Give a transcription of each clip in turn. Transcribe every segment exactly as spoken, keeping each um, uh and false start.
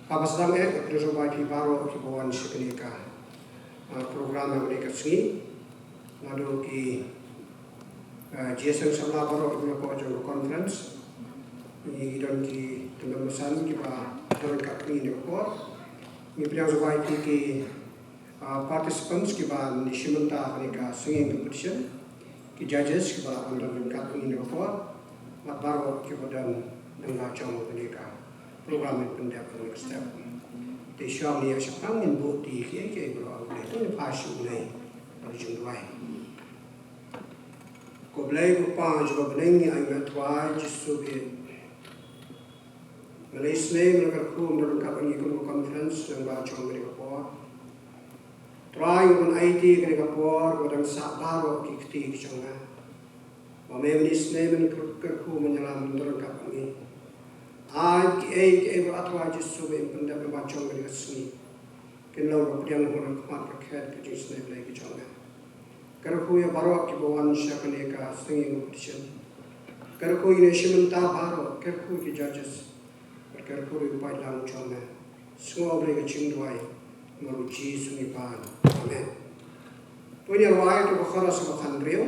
Haba sdang eh, nga kyrpad ïa phi baroh kiba wan sha kane ka, ah, program ha kane ka sngi. Naduh ki, ah, jingïaseng samla baroh kiba la poi jong ka conference. Ngi don ki tymmen basan kiba don ryngkat bad ngi ha kane ka por. Ngi pdiang sngewbha ïa phi ki, ah, participants kiba wan shim bynta ha kane ka singing competition. Ki judges kiba la wan don ryngkat bad ngi ha kane ka por. Bad baroh kiba don, don la jong kane ka program ban pyndep ha kane ka step. Te shuwa ngin ïa shakri ngin buh ïa kiei kiei baroh ha U Blei. To ngin ïa phai sha U Blei ha ka jingduwai. Ko Blei ko Pa jong ka bneng, ngi ai nguh ïa me Trai Jisu Khrist. Nga la isynei, nga la kyrkhu, me don ryngkat bad ngi kum ka conference lyngba jong kane ka por. Trai, ngi bun aiti kane ka por, ba dang sah baroh ki kti ki jong nga. Ba me men isynei, men kyr-, kyrkhu, men ïalam, men don ryngkat bad ngi. Ai kiei kiei baroh Trai Jisu ba ngin pyndep lyngba jong kane ka sngi, kin long ka pdiang ha khmat ka khet ka jingisynei Blei ka jong me. Kyrkhu ïa baroh kiba wan sha kane ka singing competition. Kyrkhu ïa ki nongshim bynta baroh, kyrkhu ïa ki judges. Bad kyrkhu ïa u paidlang jong me. Sngew Blei ka jingduwai. Ha u Jisu ngi pan. Amen. To ngin ïa rwai ïa ka chorus ba khathynriew.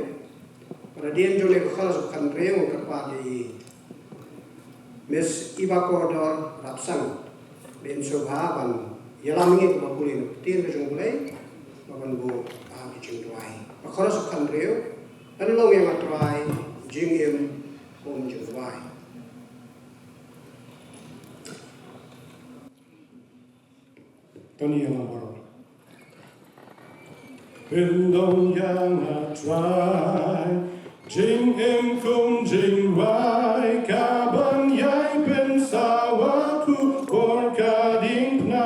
Bad hadien jong ka chorus ba khathynriew ngan kyrpad ïa i Miss Iba Kordor Rapsang ban sngewbha ban ïalam ïa ngi kumba pule na ka ktien ka jong U Blei, bad ban buh ïa ka jingduwai. Ka chorus ba khathynriew, Lada long ïa nga Trai, jingim kum jingduwai. To ngin ïa lam baroh. Pynlong ïa nga Trai, jingim kum jingduwai, kaban ïai pynsawa khubor ka diengphna.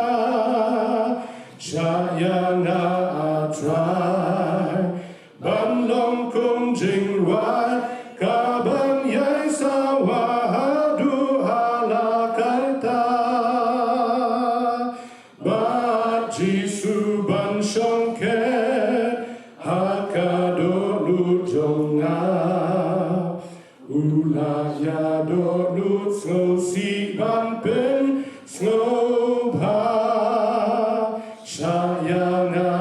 Shah ïa nga Trai, ban long kum jingduwai, kaban ïai sawa haduh ha la karta. Bad Jisu ban shong khet ha ka dohnud jong nga. U la ïadoh lut sngewsih ban pynsngewbha. Shah ïa nga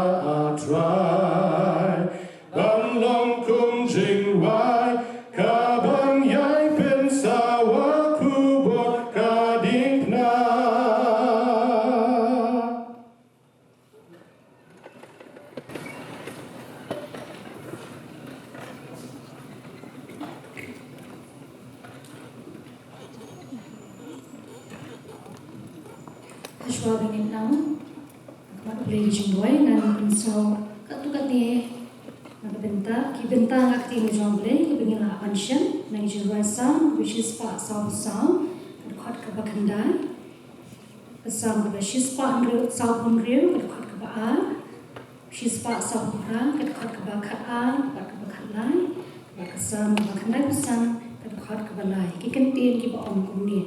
Trai, ban long kum jingduwai, kaban ïai pynsawa khubor ka diengphna. Shuwa ba ngin ïa khmat U Blei ka jingduwai, ngan pynsngew katto katne na ka bynta, ki bynta na ka ktien ka jong U Blei kiba ngi lah ban shem na ka jingduwai Salm, which is Salm sawphew saw, ka dkhot kaba khyndai. Ka Salm kaba shispah hynriew, sawphew hynriew, ka dkhot kaba ar, shispah sawphew phra, ka dkhot kaba khatar bad kaba khatlai, bad ka Salm kaba khyndaiphew san, ka dkhot kaba lai. Ki kyntien kiba ong kumne.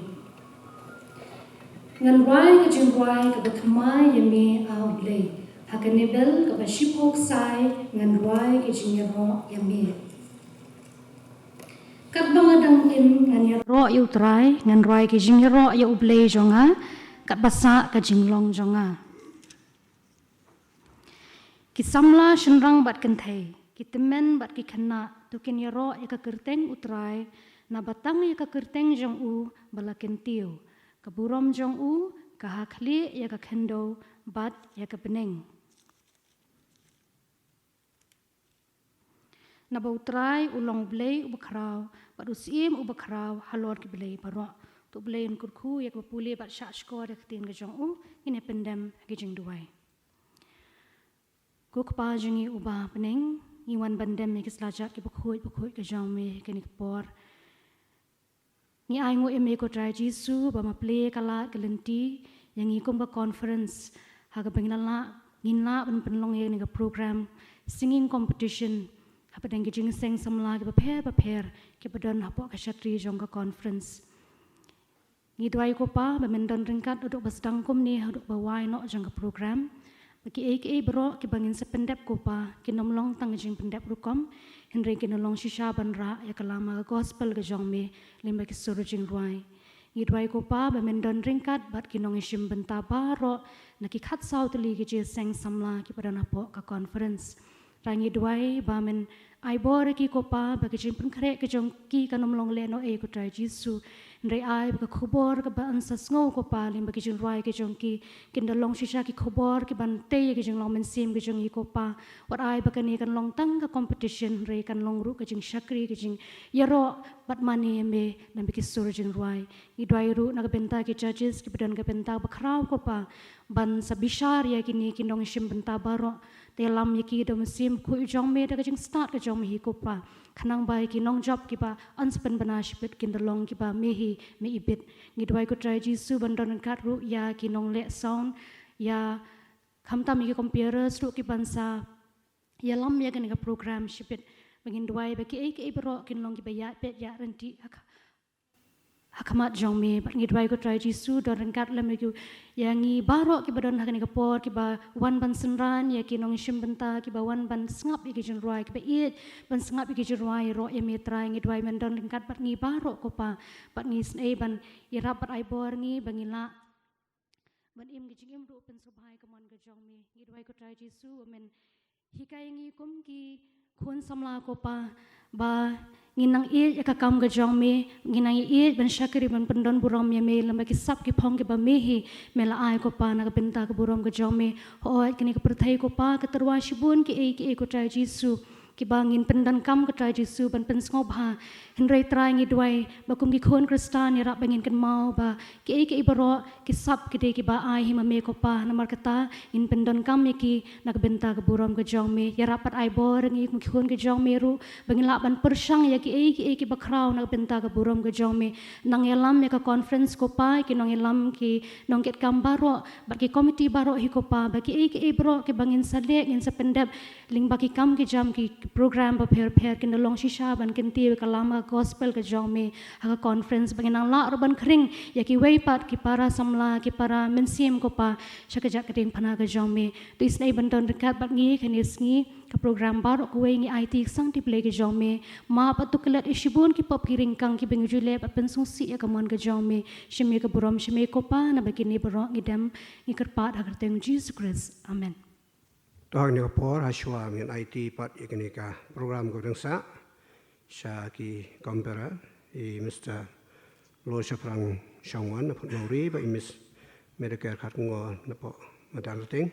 Ngan rwai ka jingduwai kaba thymmai ïa me, A U Blei. Ha ka nebel kaba shiphew ksai ngan rwai ka jingïaroh ïa me. Katba nga dang im ngan ïaroh ïa U Trai, ngan rwai ka jingïaroh ïa U Blei jong nga, katba sah ka jinglong jong nga. Ki samla shynrang bad kynthei, ki tymmen bad ki khynnah, to kin ïaroh ïa ka kyrteng U Trai, naba tang ïa ka kyrteng jong u ba la kyntiew, ka burom jong u ka ha khlieh ïa ka khyndew bad ïa ka bneng. Naba U Trai u long U Blei uba khraw, bad u Syiem uba khraw halor ki blei baroh. To U Blei un kyrkhu ïa kaba pule bad shahshkor ïa ka ktien ka jong u, ngin ïa pyndem ha ka jingduwai. Ko Kpa jong ngi uba ha bneng, ngi wan ban dem ïa ki slajat kiba khuid ba khuid ka jong me ha kane ka por. Ngi ainguh ïa me ko Trai Jisu ba me plie ka lad ka lynti ïa ngi kum ka conference, ha kaba ngin lah, ngin lah ban pynlong ïa kane ka program singing competition hapdeng ki jingïaseng samla kiba pher ba pher kiba don hapoh ka shatri jong ka conference. Ngi duwai ko Pa ba men don ryngkat haduh ba sdang kumne haduh ba wai noh jong ka program. Ba kiei kiei baroh kiba ngin sa pyndep ko Pa, kin ym long tang ka jingpyndep rukom, hynrei kin long shisha ban rah ïa ka lama ka gospel ka jong me lyngba ki sur jingrwai. Ngi duwai ko Pa ba men don ryngkat bad ki nongshim bynta baroh na ki khatsaw tylli ki jingïaseng samla kiba don hapoh ka conference. Trai ngi duwai ba men ai bor ïa ki ko Pa ba ki jingpynkhreh ki jong ki kan ym long lehnohei ko Trai Jisu. Hynrei ai ba ka khubor kaba yn sa sngew ko Pa lyngba ki jingrwai ki jong ki kin da long shisha ki khubor kiban tei ïa ki jinglong mynsiem ki jong ngi ko Pa. Wat ai ba kane kan long tang ka competition hynrei kan long ruh ka jingshakri ka jingïaroh bad mane ïa Me lyngba ki sur jingrwai. Ngi duwai ruh na ka bynta ki judges kiba don ka bynta bakhraw ko Pa ban sa bishar ïa kine ki nongshim bynta baroh. Te ïalam ïa ki da u Mynsiem Bakhuid jong Me da ka jingstad ka jong Me hi ko Pa. Khnang ba ïa ki nongjop kiba yn sa pynbna shibit kin da long kiba Me hi Me ibit. Ngi duwai ko Trai Jisu ban don ryngkat ruh ïa ki nongleh sound, ïa khamtam ïa ki comparers ruh kiban sa ïalam ïa kane ka program shibit. Ba ngin duwai ba kiei kiei baroh kin long kiba ïaid beit ïaid ryntih ha ka ha khmat jong Me. Bad ngi duwai ko Trai Jisu don ryngkat lem ïa ki, ïa ngi baroh kiba don ha kane ka por kiba wan ban synran ïa ki nongshim bynta kiba wan ban sngap ïa ki jingrwai kiba ïeit ban sngap ïa ki jingrwai ïaroh ïa Me Trai. Ngi duwai Men don ryngkat bad ngi baroh ko Pa. Bad ngi sngew ban ïarap bad ai bor ngi ba ngin lah ban im ka jingim ruh pynsngewbha ïa ka mon ka jong Me. Ngi duwai ko Trai Jisu ba Men hikai ngi kum ki khun samla ko Pa ba ngin nang ïeit ïa ka kam ka jong Me, ngin nang ïeit ban shakri ban pyndon burom ïa Me lyngba ki sap ki phong kiba Me hi Me la ai ko Pa na ka bynta ka burom ka jong Me. Hooid kane ka pyrthei ko Pa ka tyrwa shibun kiei kiei ko Trai Jisu kiba ngin pyndonkam ko Trai Jisu ban pynsngewbha. Hynrei Trai ngi duwai ba kum ki khun Khristan ïarap ba ngin kynmaw ba kiei kiei baroh ki sap ki dei kiba ai hi ma Me ko Pa. Namar kata ngin pyndonkam ïa ki na ka bynta ka burom ka jong Me. Ïarap bad ai bor ngi kum ki khun ka jong Me ruh ba ngin lah ban pyrshang ïa kiei kiei kiba khraw na ka bynta ka burom ka jong Me. Nang ïalam ïa ka conference ko Pa, ki nongïalam, ki nongkitkam baroh bad ki komiti baroh hi ko Pa, ba kiei kiei baroh kiba ngin sa leh ngin sa pyndep lyngba ki kam ki jam ki program bapher bapher kin da long shisha ban kyntiew ïa ka lama gospel ka jong Me ha ka conference ba ngin nang lah ruh ban khring ïa kiwei pat ki para samla ki para mynsiem ko Pa sha ka jaka diengphna ka jong Me. To isynei ban don ryngkat bad ngi kane sngi ka program baroh kawei ngi aiti ka sangti Blei ka jong Me. Map bad to klet ïa shibun ki pop ki ryngkang kiba ngi ju leh bad pynsngewsih ïa ka mon ka jong Me. Shim ïa ka burom sha Me ko Pa naba kine baroh ngi dem ngi kyrpad ha ka kyrteng Jisu Khrist. Amen. To ha kane ka por ha shuwa ngin aiti pat ïa kane ka program ka dang sah sha ki compere i Mister Lo Shaphrang Shangwan na Port Mauri bad i Miss Medicare Khatngo na Port Madanting.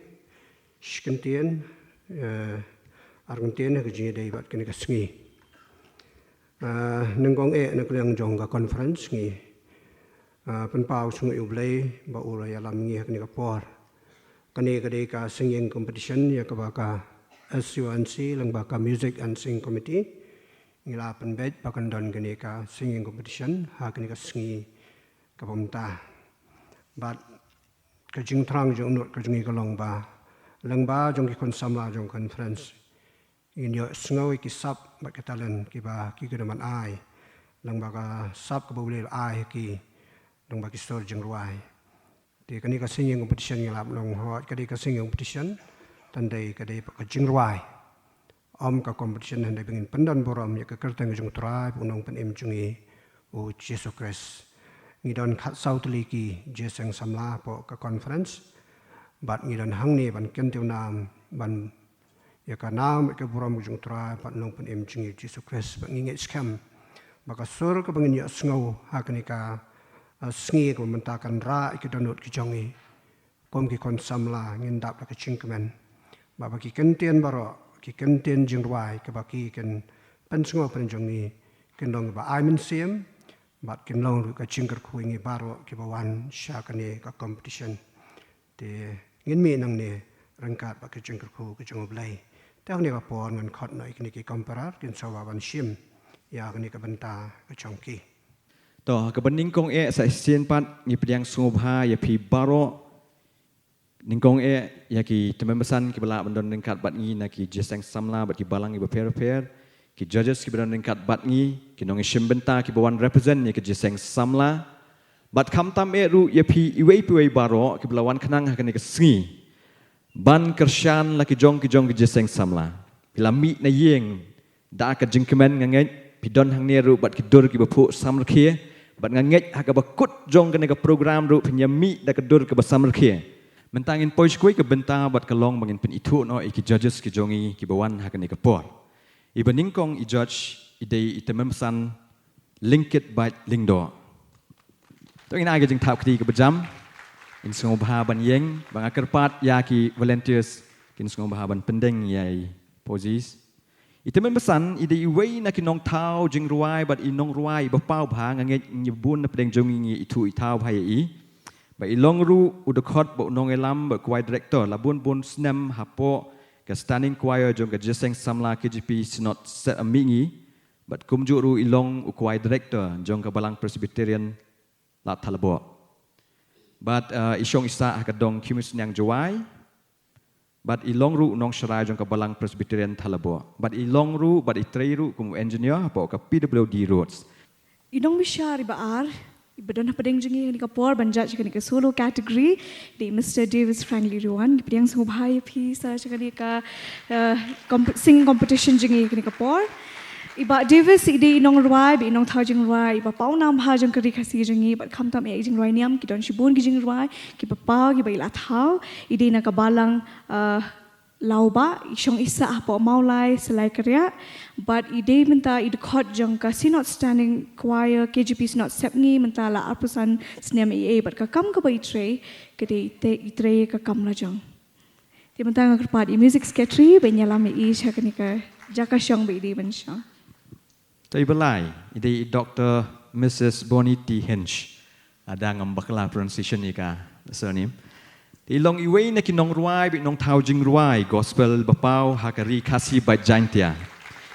Shi kyntien, eh, ar kyntien ha ka jingïadei bad kane ka sngi. Ah, nyngkong eh na ka liang jong ka conference ngi, ah, pynpaw sngewbha ïa U Blei ba u la ïalam ngi ha kane ka por. Kane ka dei ka singing competition ïa kaba ka S U N C lyngba ka Music and Singing Committee ngi la pynbeit ba kan don kane ka singing competition ha kane ka sngi kaba mynta. Bad ka jingthrang jong u nud ka jong ngi ka long ba lyngba jong ki khun samla jong conference ngin ïohsngew ïa ki sap bad ki talent kiba ki kynmaw ai lyngba ka sap kaba U Blei la ai ha ki lyngba ki sur jingrwai. Te kane ka singing competition ngi la ong hooid ka dei ka singing competition, tang dei ka dei ka jingrwai. Ym ka competition, hynrei ba ngin pyndon burom ïa ka kyrteng jong U Trai bad U Nongpynim jong ngi U Jisu Khrist. Ngi don khatsaw tylli ki jingïaseng samla hapoh ka conference bad ngi don hangne ban kyntiew nam ban ïa ka nam ïa ka burom jong U Trai bad U Nongpynim jong ngi U Jisu Khrist. Bad ngi ngeit skhem ba ka sur kaba ngin ïohsngew ha kane ka, ah, sngi kaba mynta kan rah ïa ki dohnud ki jong ngi. Kum ki khun samla ngin dap da ka jingkmen ba, ba ki kyntien baroh, ki kyntien jingrwai kaba ki kin pynsngew pynjong ngi kin long ba ai mynsiem bad kin long ruh ka jingkyrkhu ïa ngi baroh kiba wan sha kane ka competition. Te ngin mih nangne ryngkat bad ka jingkyrkhu ka jong U Blei. Te ha kane ka por ngan khot noh ïa kine ki compere kin sa wan ban shim ïa kane ka bynta ka jong ki. To, ha kaba nyngkong eh sa shisien pat ngi pdiang sngewbha ïa phi baroh. Nyngkong eh ïa ki tymmen basan kiba lah ban don ryngkat bad ngi na ki jingïaseng samla bad ki balang kiba pher pher. Ki judges kiba don ryngkat bad ngi, ki nongshim bynta kiba wan represent ïa ki jingïaseng samla. Bad khamtam eh ruh ïa phi iwei pa iwei baroh kiba la wan khnang ha kane ka sngi ban kyrshan la ki jong ki jong ki jingïaseng samla. Phi la mih na ïing da ka jingkmen, nga ngeit phi don hangne ruh bad ki dur kiba phuh samrkhie, Bad nga ngeit ha kaba kut jong kane ka program ruh phin ïa mih da ka dur kaba samrkhie. Mynta ngin poi sha kawei ka bynta bad ka long ba ngin pynithuh noh ïa ki judges ki jong ngi kiba wan ha kane ka por. Iba nyngkong i judge i dei i tymmen basan Lyngkit Bait Lyngdoh. To ngin ai ka jingthap kti kaba jam. Ngin sngewbha ban ïeng ba nga kyrpad ïa ki volunteers kin sngewbha ban pyndeng ïa i posies. I tymmen basan i dei iwei na ki nongthaw jingrwai bad i nongrwai iba paw bha, nga ngeit ngi bun na pdeng jong ngi ngi ithuh ithaw bha ïa i. Ba i long ruh u dkhot bad u nongïalam bad choir director la bun bun snem hapoh ka standing choir jong ka Jingïaseng Samla K J P Synod Sepngi. Bad kumjuh ruh i long u choir director jong ka Balang Presbyterian Lad Thalaboh. Bad, uh, i shong i sah ha ka dong Khimusniang Jowai. Bad i long ruh u nongsharai jong ka Balang Presbyterian Thalaboh. Bad i long ruh, bad i trei ruh kum u engineer hapoh ka P W D Roads. I nongbishar iba ar, iba don ha pdeng jong ngi ha kane ka por ban judge ha kane ka solo category, i dei Mister Davis Franklin Riwan, ngi pdiang sngewbha ïa phi sha kane ka, uh, comp-, singing competition jong ngi ha kane ka por. I Bah Davis i dei i nongrwai, bad i nongthaw jingrwai iba paw nam bha jong ka Ri Khasi jong ngi, bad khamtam ïa i jingrwai niam ki don shibun ki jingrwai kiba paw kiba i la thaw. I dei na ka Balang, uh, Lawbah, i shong i sah hapoh Mawlai, Salai Kariah, bad i dei mynta i dkhot jong ka Synod Standing Choir K J P Synod Sepngi, mynta la arphew san snem i ei, bad ka kam kaba i trei ka dei i te-, i trei ka kam lajong. Te mynta nga kyrpad i Music Secretary ban ïalam ïa i sha kane ka jaka shong ba i dei ban shong. Te iba lai i dei i Doctor Missus Bonnie T Hinch. Lada ngam bakla pronunciation ïa ka surname. Te i long iwei na ki nongrwai bad i nongthaw jingrwai gospel ba paw ha ka Ri Khasi bad Jaintia.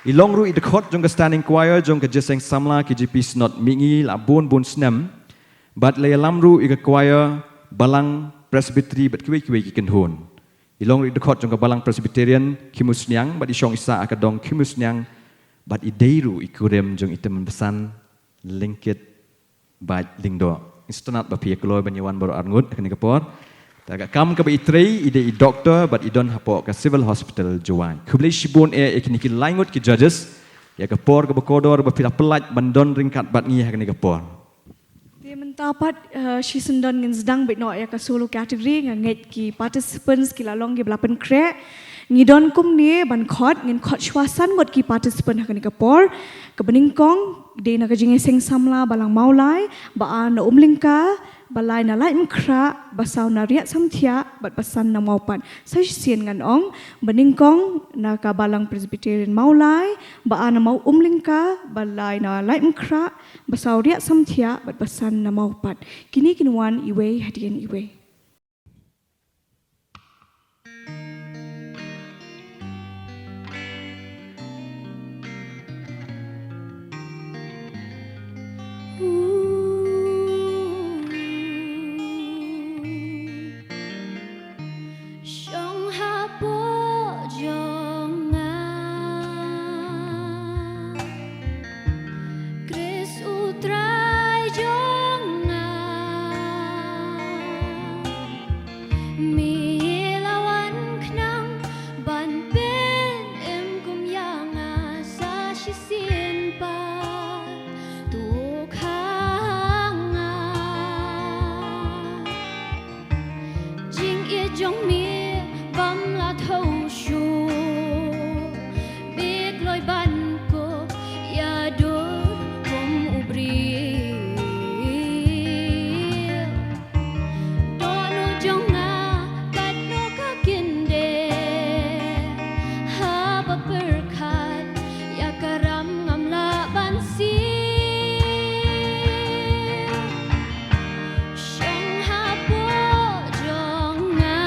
I long ruh i dkhot jong ka Standing Choir jong ka Jingïaseng Samla K J P Synod Sepngi la bun bun snem. Bad la ïalam ruh ïa ka choir Balang Presbytery bad kiwei kiwei ki kynhun. I long ruh i dkhot jong ka Balang Presbyterian Khimusniang bad i shong i sah ha ka dong Khimusniang bad i dei ruh i kurim jong i tymmen basan Lyngkit Bait Lyngdoh. Ngi sngewtynnat ba phi ïa kloi ban ïa wan baroh arngut ha kane ka por. Te ka kam kaba i trei i dei i doktor bad i don hapoh ka Civil Hospital Jowai. Khublei shibun eh ïa kine ki lai ngut ki judges ïa ka por kaba kordor ba phi la pyllait ban don ryngkat bad ngi ha kane ka por. Te mynta pat, eh, shisien don ngin sdang beit noh ïa ka solo category, nga ngeit ki participants ki la long kiba la pynkhreh. Ngi don kumne ban khot, ngin khot shuwa san ngut ki participant ha kane ka por. Kaba nyngkong dei na ka Jingïaseng Samla Balang Mawlai, ba ar na Umlyngka, ba lai na Laitumkhrah, ba saw na Riatsamthiah, bad ba san na Mawpat. Sa shisien ngan ong, ba nyngkong na ka Balang Presbyterian Mawlai, ba ar na Maw Umlyngka, ba lai na Laitumkhrah, ba saw Riatsamthiah, bad ba san na Mawpat. Kine kin wan iwei hadien iwei. Shong hapoh jong nga, Khrist u Trai jong nga. Me la wan khnang ban pynim kum ïa nga sa shisien pat, to kha nga. Jingïeit jong me bym la thew shuh, me kloi ban kup ïa dur kum u briew. Dohnud jong nga katno ka kyndit, haba pyrkhat ïa ka ram ngam lah ban siew. Shong hapoh jong nga,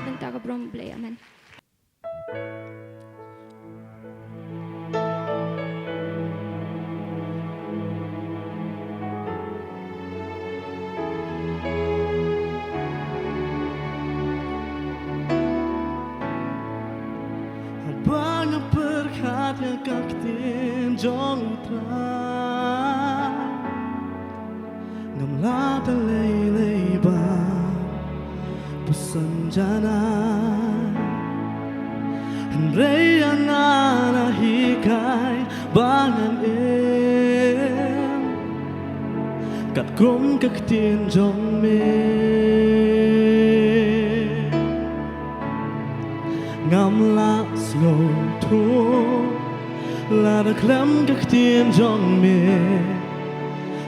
Bynta ka burom Blei, amen. Haba nga pyrkhat ïa ka ktien jong U Trai, ngam lah da lei lei ban pyrshang janai. Hynrei ïa nga la hikai ba ngan im katkum ka ktien jong me. Ngam lah sngewthuh lada khlem ka ktien jong me,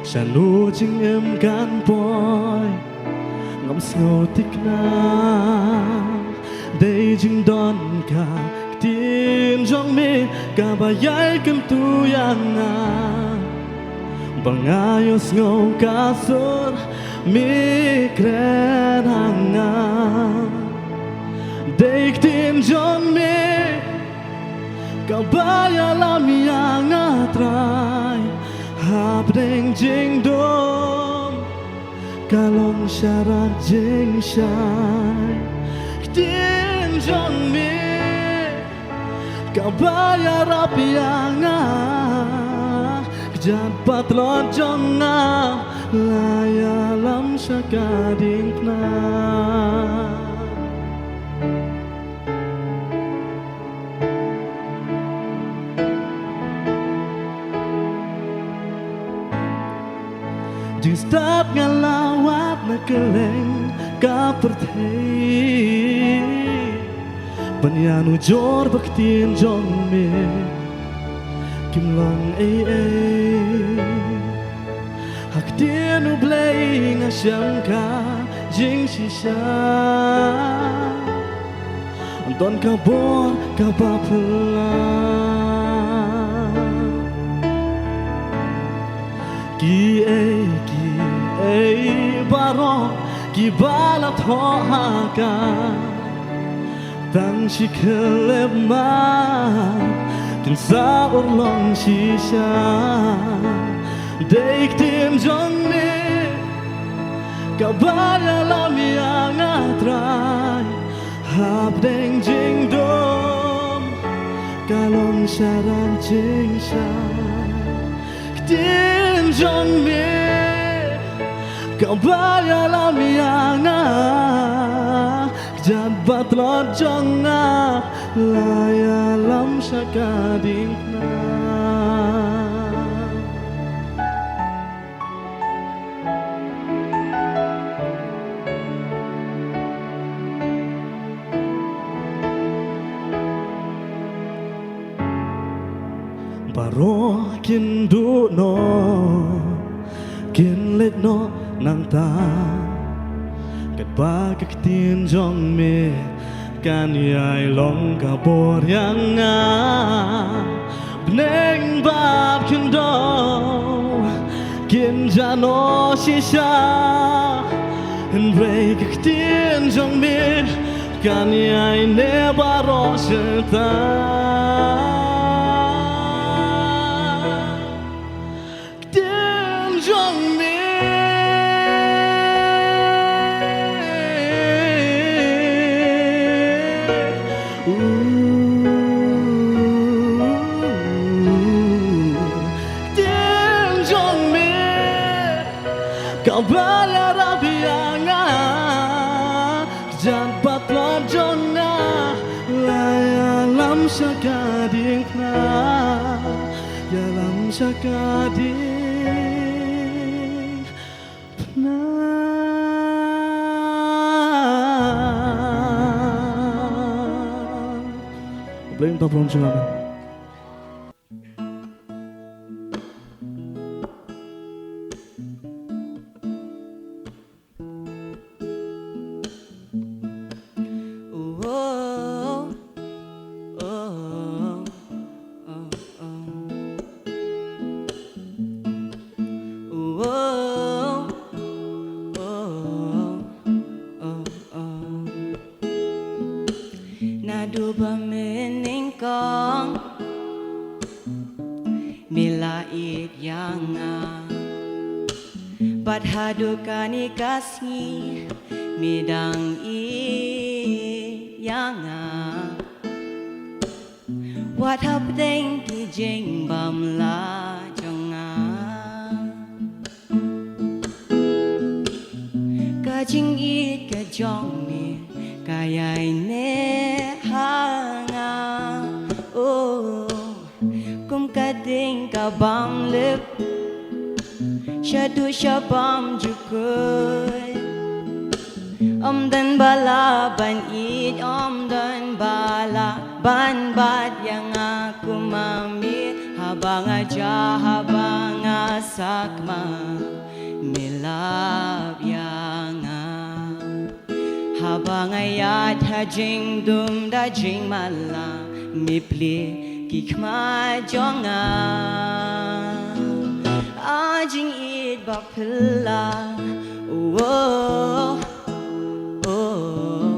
shano jingim kan poi. Ngam sngewthikna, dei jingdon ka ktien jong me kaba ïai kyntu ïa nga. Ba nga ïohsngew ka sur me kren ha nga. Dei ktien jong me kaba ïalam ïa nga Trai hapdeng jingdum. Ka long sharak jingshai ktien jong me kaba ïarap ïa nga. Kjat patlot jong nga la ïalam sha ka diengphna. Jingstad nga la wad na kylleng ka pyrthei ban ïanujor ba ktien jong me kim long ei ei. Ha ktien U Blei nga shem ka jingshisha, don ka bor kaba phylla. Kiei kiei baroh kiba la thoh ha ka, tang shi khyllipmat kin sa urlong shisha. Dei ktien jong me kaba ïalam ïa nga Trai hapdeng jingdum. Ka long sharak jingshai ktien jong me kaba ïalam ïa nga. Kjat patlot jong nga la ïalam sha ka diengphna. Baroh kin duh noh, kin leit noh nangta, katba ka ktien jong me kan ïai long ka bor ïa nga. Bneng bad khyndew kin jah noh shisha, hynrei ka ktien jong me kan ïai ne baroh shata. Ktien jong me. Ktien jong me kaba ïarap ïa nga. Kjat patlot jong nga la ïalam sha ka diengphna. Ïalam sha ka diengphna. Blei un ta burom jong nga. Haduh ba mynnyngkong me la ïeit ïa nga, bad haduh kane ka sngi me dang ïeit ïa nga. Wat hapdeng ki jingbamla jong nga, ka jingïeit ka jong me ka ïaineh ha nga. Oh, kum ka dieng ka bam lip shaduh sha bam jukut. Ym don ba lah ban ïeit, ym don ba lah ban bat ïa nga kum ma me. Haba nga jah, haba nga sakma, me lap ïa nga. Haba nga ïaid ha jingdum da jingmala, me plie ki khmat jong nga. A jingïeit ba phylla, oh, oh,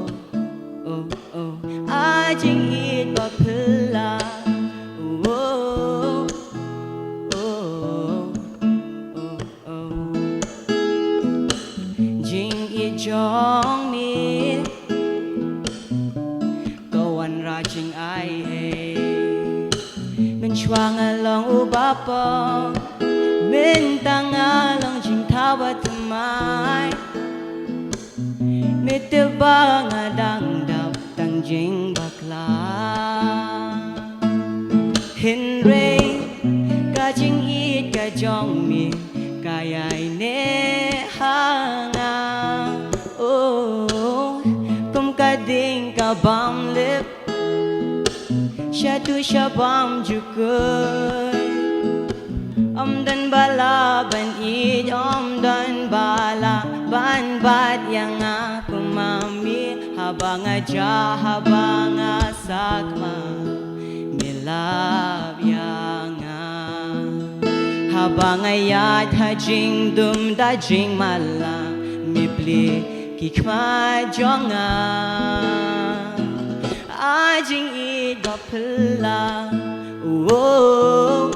oh, oh. A jingïeit ba phylla, oh, oh, oh, oh. Jingïeit jong me ka wanrah jingai ei. Mynshuwa nga long uba pop, mynta nga long jingthaw ba thymmai. Me tip ba nga dang dap tang jingbakla. Hynrei ka jingïeit ka jong me ka ïaineh ha nga. Oh, kum ka dieng ka bam lip shaduh sha bam jukut. Ym don ba lah ban ïeit, ym don ba lah ban bat ïa nga kum ma me. Haba nga jah, haba nga sakma, me lap ïa nga. Haba nga ïaid ha jingdum da jingmala, me plie ki khmat jong nga. A jingïeit ba phylla, oh,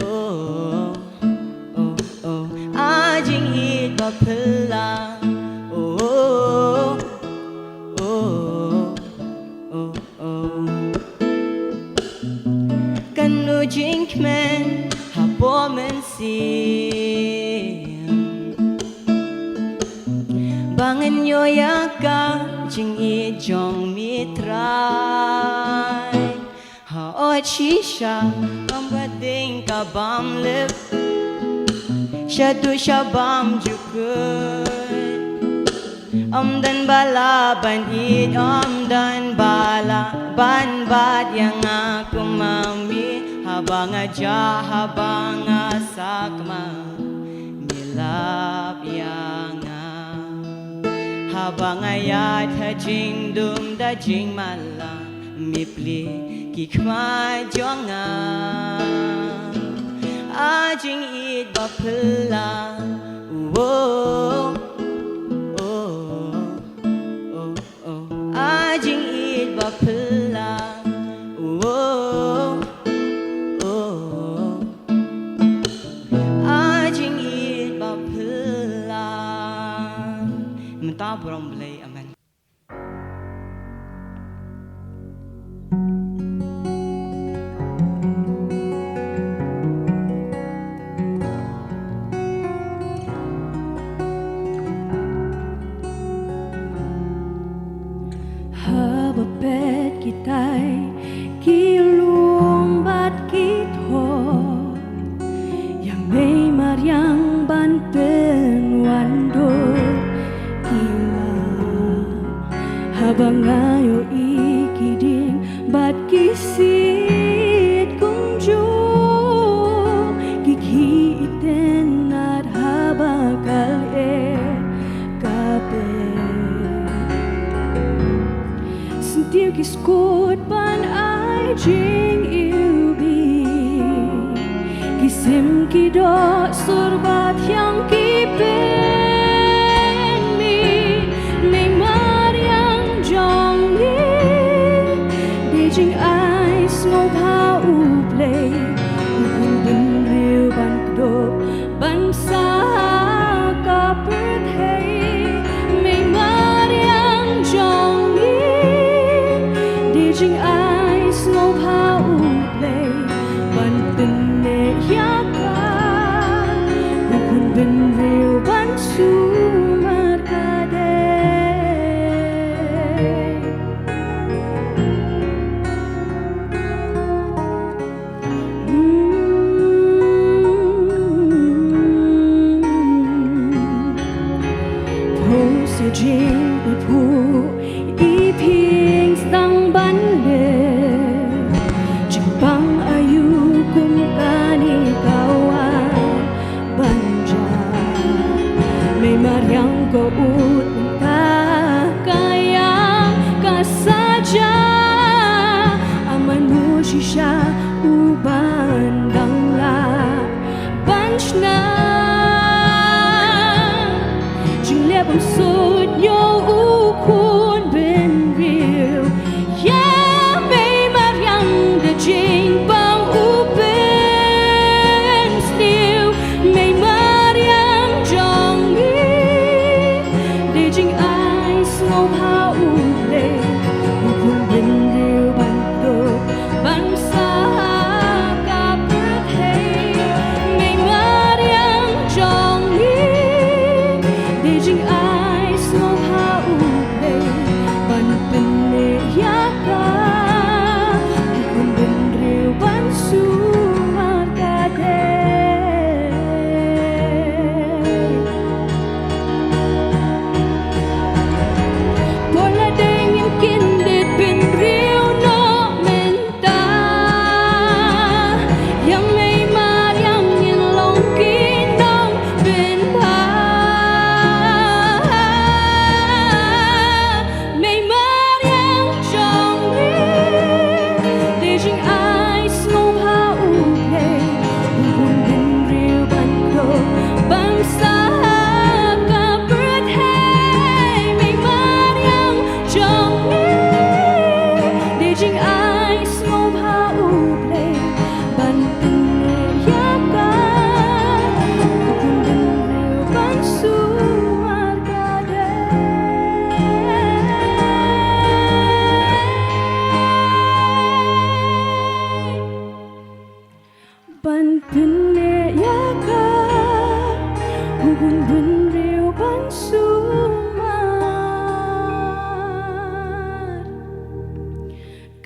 oh, oh, oh. A jingïeit ba phylla, oh, oh, oh, oh. Kano jingkmen hapoh mynsiem ba ngan ïoh ïa ka jingïeit jong me Trai. Ha ot shisha kum ka dieng ka bam lip shaduh sha bam jukut. Ym don ba lah ban ïeit, ym don ba lah ban bat ïa nga kum ma me. Haba nga jah, haba nga sakma, me lap ïa nga. Haba nga ïaid ha jingdum da jingmala, me plie ki khmat jong nga. A jingïeit ba phylla, oh, oh, oh, oh. A jingïeit ba phylla, oh, oh, oh. A jingïeit ba phylla. Mynta burom Blei, amen. Haba peit kitai ki lum bad ki thor, ïa mei mariang ban pynwandur ïa nga. Haba nga ïohi ki dieng bad ki siej kumjuh, ki khie itynnad haba ka lyer ka pher. Syntiew ki skud ban ai jingiwbih, ki sim ki doh sur ba thiang ki pynmih. Mei mariang jong ngi, Jingphuh i phi sdang ban leh, jingpang aïu kum kane ka wan ban jia. Mei mariang ko ut mynta ka ïa ka sa jia. Amanu shisha u ban dang lah ban shna. Jingleh bymsuid ïa u khun bynriew. Ïa mei mariang da jingpang u pynsniew. Mei mariang jong ngi, dei jingai sngewbha U Blei, u khun bynriew ban duh ban sah ka pyrthei. Mei mariang jong ngi, dei jingai sngewbha U Blei ban pynneh ïa ka, u khun bynriew ban sumar ka dei. Por la dei ngin kyndit bynriew noh mynta. Ïa mei mariang ngin long ki nongpynbha. Mei mariang jong ngi, dei jingai sngewbha U Blei, u khun bynriew ban duh ban sah ka pyrthei. Mei mariang jong ngi, dei jingai sngewbha U Blei ban pynneh ïa ka, u khun bynriew ban sumar ka dei. Ban pynneh ïa ka, u khun bynriew ban sumar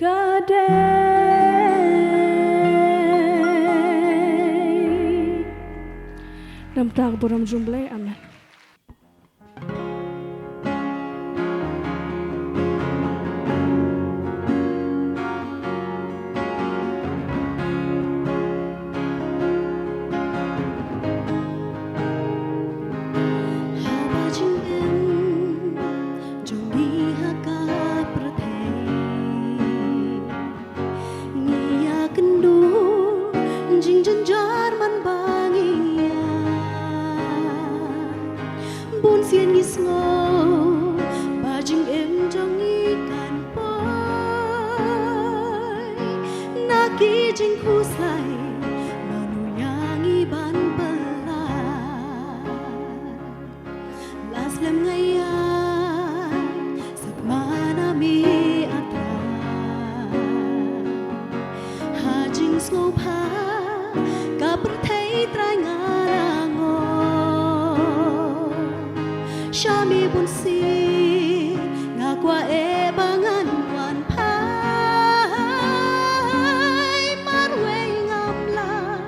ka dei. Namar ka burom jong U Blei, amen. Haba jingim jong ngi ha ka pyrthei, ngi ïakynduh jingjynjar man ba ngi ïa. Bun sien ngi sngew ba jingim jong ngi kan poi na ki jingkhuslai, mano ïa ngi ban pynlait. La slem nga ïaid suk ma na me A Trai. Ha jingsngewbha ka pyrthei Trai nga la ngop. Sha me bun sien nga kwah eh ba ngan wan phai. Marwei ngam lah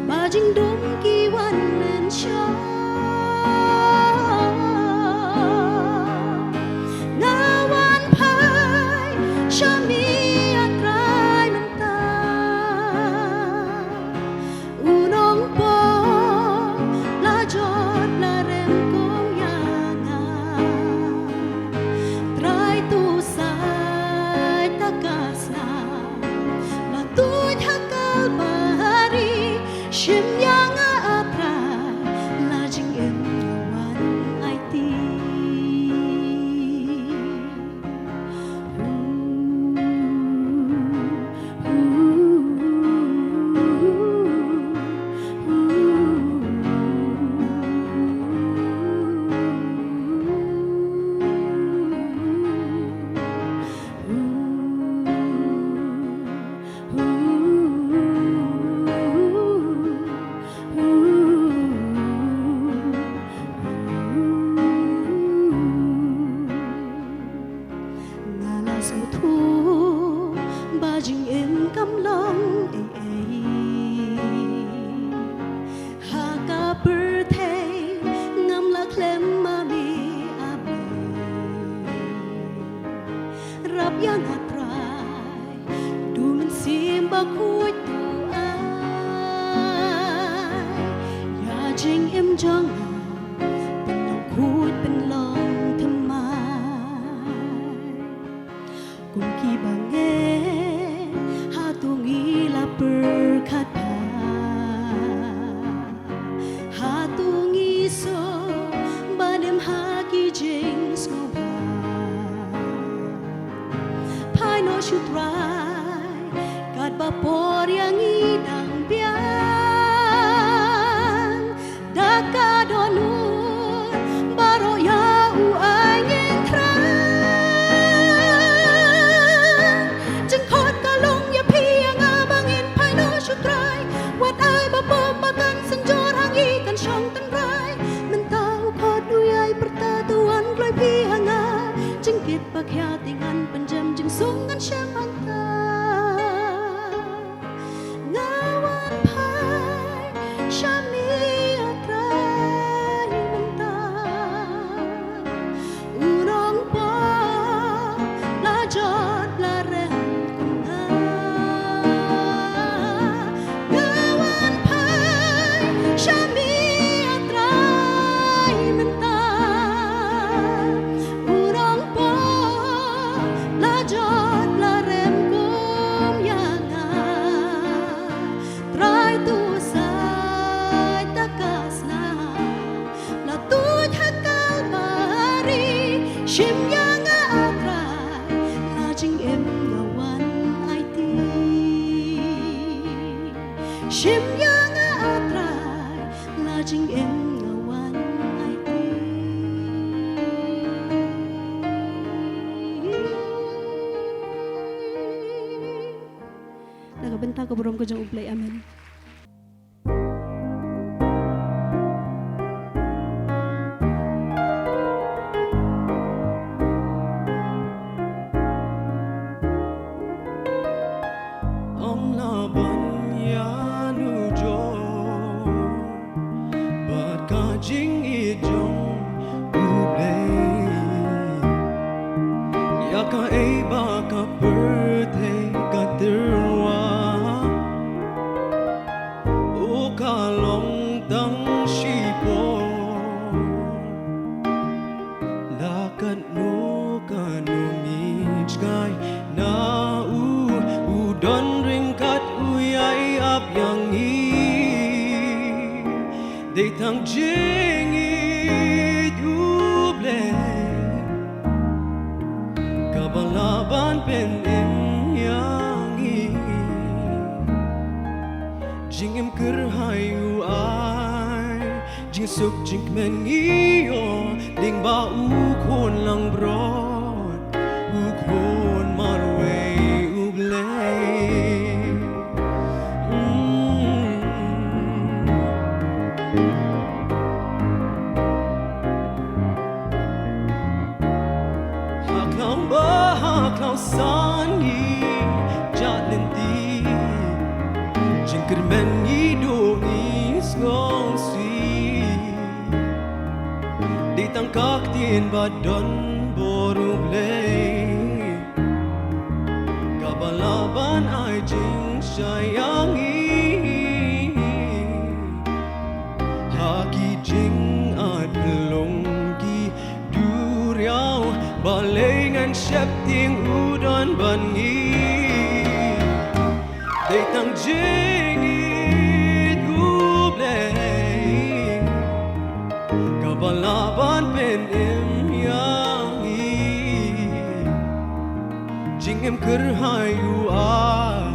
ba jingdum ki wan lynshop. Nga wan phai sha me A Trai mynta. U Nongpop la jot la rem kum ïa nga. Trai to Ïa nga Trai, du mynsiem bakhuid to ai ïa jingim jong nga, pynlong khuid pynlong thymmai. Kum ki bangeit, hato ngi la pyrkhat bha? Hato ngi sngewbha ban im ha ki jingsngewbha? Phai noh sha u Trai katba por ïa ngi dang biang. Da ka dohnud baroh ïa u ai ngin thrang. Jingkhot ka long ïa phi ïa nga ba ngin phai noh sha u Trai. Wat ai ba pop ba kan synjor ha ngi kan shong tynrai. Mynta u khot u ïai pyrta to wan kloi phi ha nga. Jingkit ba khia te ngan pynjem jingsuk ngan shem hangta. Nga wan phai sha me A Trai mynta. U nongpop la jot la rem kum nga. Nga wan phai sha me A Trai mynta. U nongpop la jot la rem kum ïa nga. Trai to sait da ka snam, la tuid ha Kalbari. Shim ïa nga A Trai, la jingim nga wan aiti. Shim ïa nga A Trai, la jingim nga wan aiti. Na ka bynta ka burom ka jong U Blei. Amen. Ym lah ban ïanujor bad ka jingïeit jong U Blei ïa kaei ba ka pyrthei ka tyrwa. O ka long tang shipor. La katno katno ngi jngai na u, u don ryngkat u ïai ap ïa ngi. Dei tang jingïeit U Blei kaba lah ban pynim ïa ngi. Jingim kyrhai u ai jingsuk jingkmen ngi ïoh lyngba U Khun langbrot, U Khun marwei U Blei. Mm. Ha khlaw ba ha khlaw san ngi jah lynti, jingkyrmen ngi duh ngi sngewsih. Dei tang ka ktien ba don bor U Blei kaba lah ban ai jingshai ïa ngi. Ha ki jingat pynlong ki duriaw, balei ngan sheptieng u don bad ngi. Dei tang jingïeit U Blei kaba lah ban pynim ïa ngi. Jingim kyrhai u ai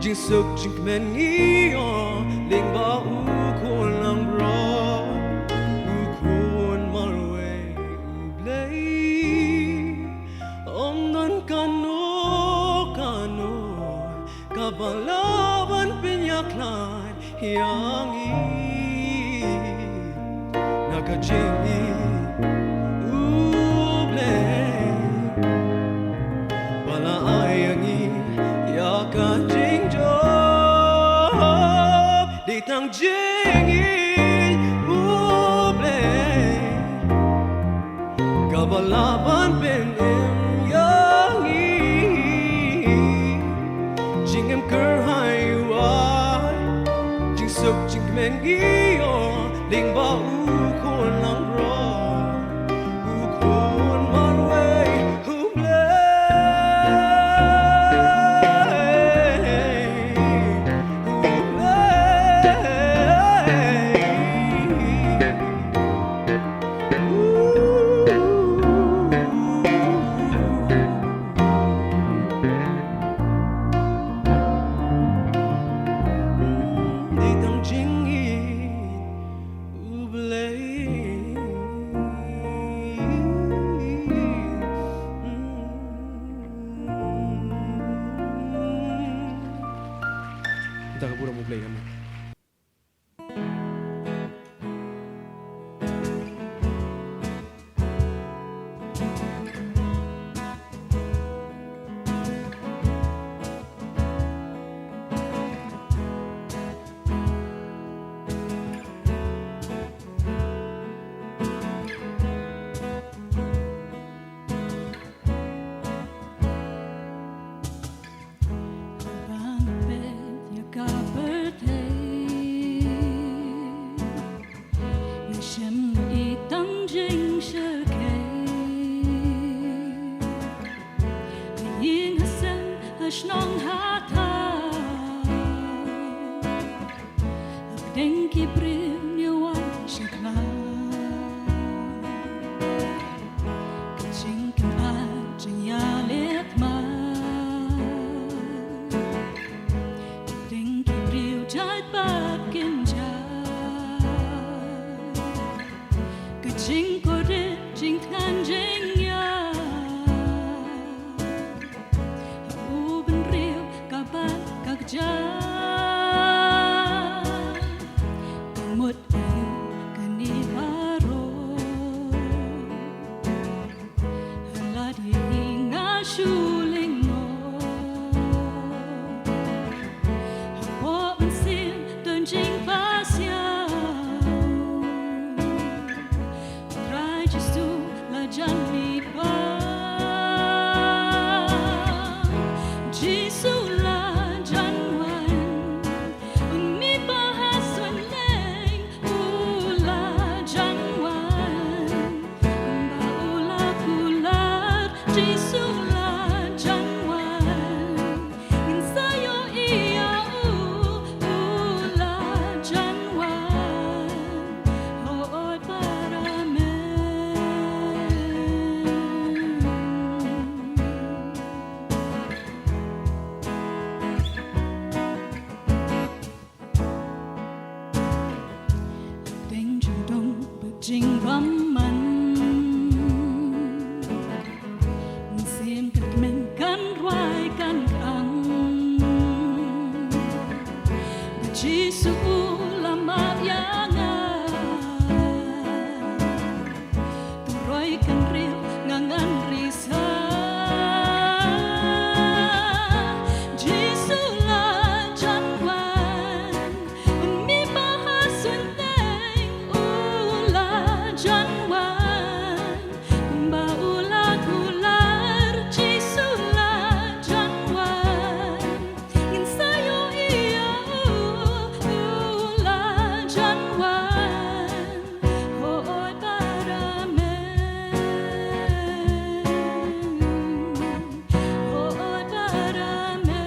jingsuk jingkmen ngi ïoh lyngba U Khun langbrot, U Khun marwei U Blei. Ym don kano kano kaba lah ban pynïakhlad ïa ngi na ka jingïeit U Blei ba la ai ïa ngi ïa ka jingjop. Dei tang jingïeit U Blei kaba lah ban pynim ïa ngi. Ïing ha seng ha shnong ha thaw, hapdeng ki briew ne wai sha khlaw. Ka jingkynmaw jingïaleh kmar, hapdeng ki briew jait bad kynjah. Ka jingkordit jingthngan jingïap, ha u bynriew ka bad ka kjat. Ka mut aïu kane baroh? Ha lade hi nga shu lyngngoh. Hapoh mynsiem don jingpasiaw. Trai Jisu la jan mih bam. Jisu la jan wan. Un mih bam ha suiñ neng. U la jan wan. Ba u la kular. Jisu la jan wan. Ngin sa ïohi ïa u, u la jan wan. Hooid para men. Hapdeng jingdum bad jingbymman, mynsiem kan kmen kan rwai kan kyrang. Ba Jisu u la map ïa nga. Ka roi kan riew nga ngan risa. Jisu la jan wan. Un mih bam ha suiñ neng u la jan wan. Ba u la kular Jisu la jan wan. Ngin sa ïohi ïa u, u la jan wan. Hooid para men. Hooid para men.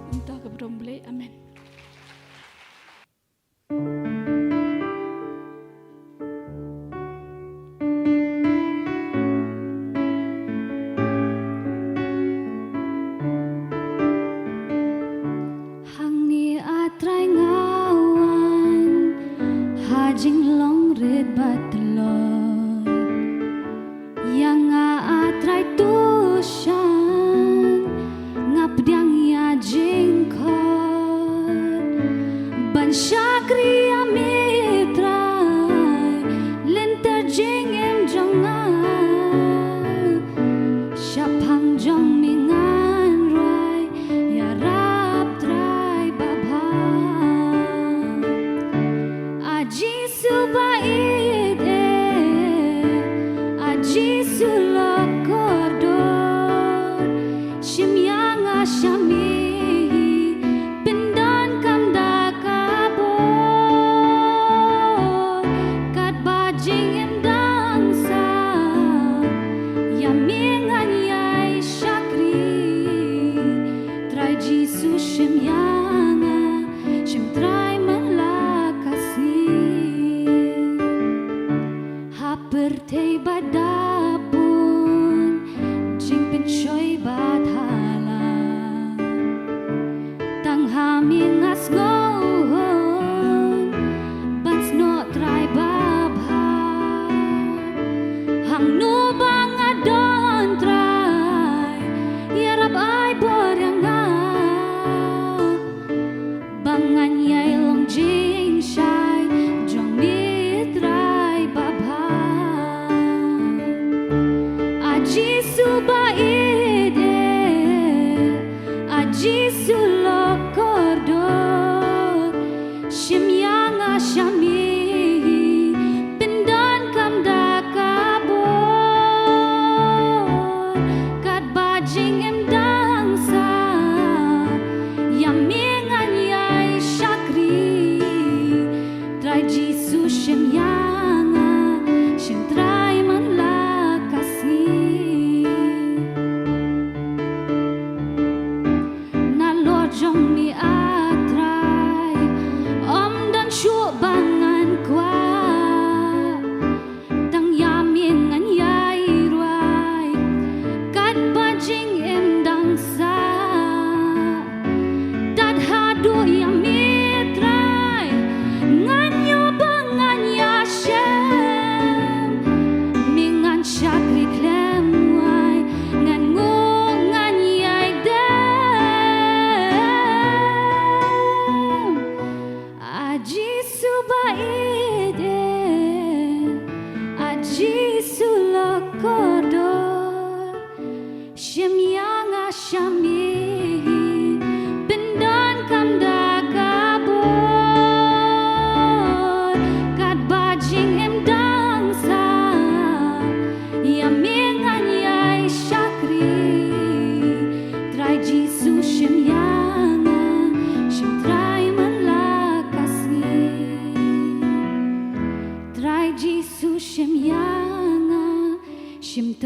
Kumta ka burom Blei. Amen. Hangne A Trai nga wan ha jinglong rit bad tlot. Ïa nga A Trai tu shan nga pdiang ïa jingkhot ban shakri ïa me Trai lynter jingim jong nga. Shaphang jong me ngan rwai ïarap Trai babha. A Jisu ba ïeit eh, A Jisu lok kordor, shim ïa nga sha me hi, pyndonkam da ka bor. Katba jingim dang sah, ïa me ngan ïai shakri. Trai Jisu shim ïa nga, shim Trai man la ka sngi. Ha pyrthei ba dap bun jingpynshoi bad hala, tang ha me nga sngew hun ban snoh Trai babha. Hangno ba nga don Trai, ïarap ai bor ïa nga. Ba ngan ïai long jingshai jong me Trai babha. A Jisu ba ïeit eh, A Jisu lok kordor,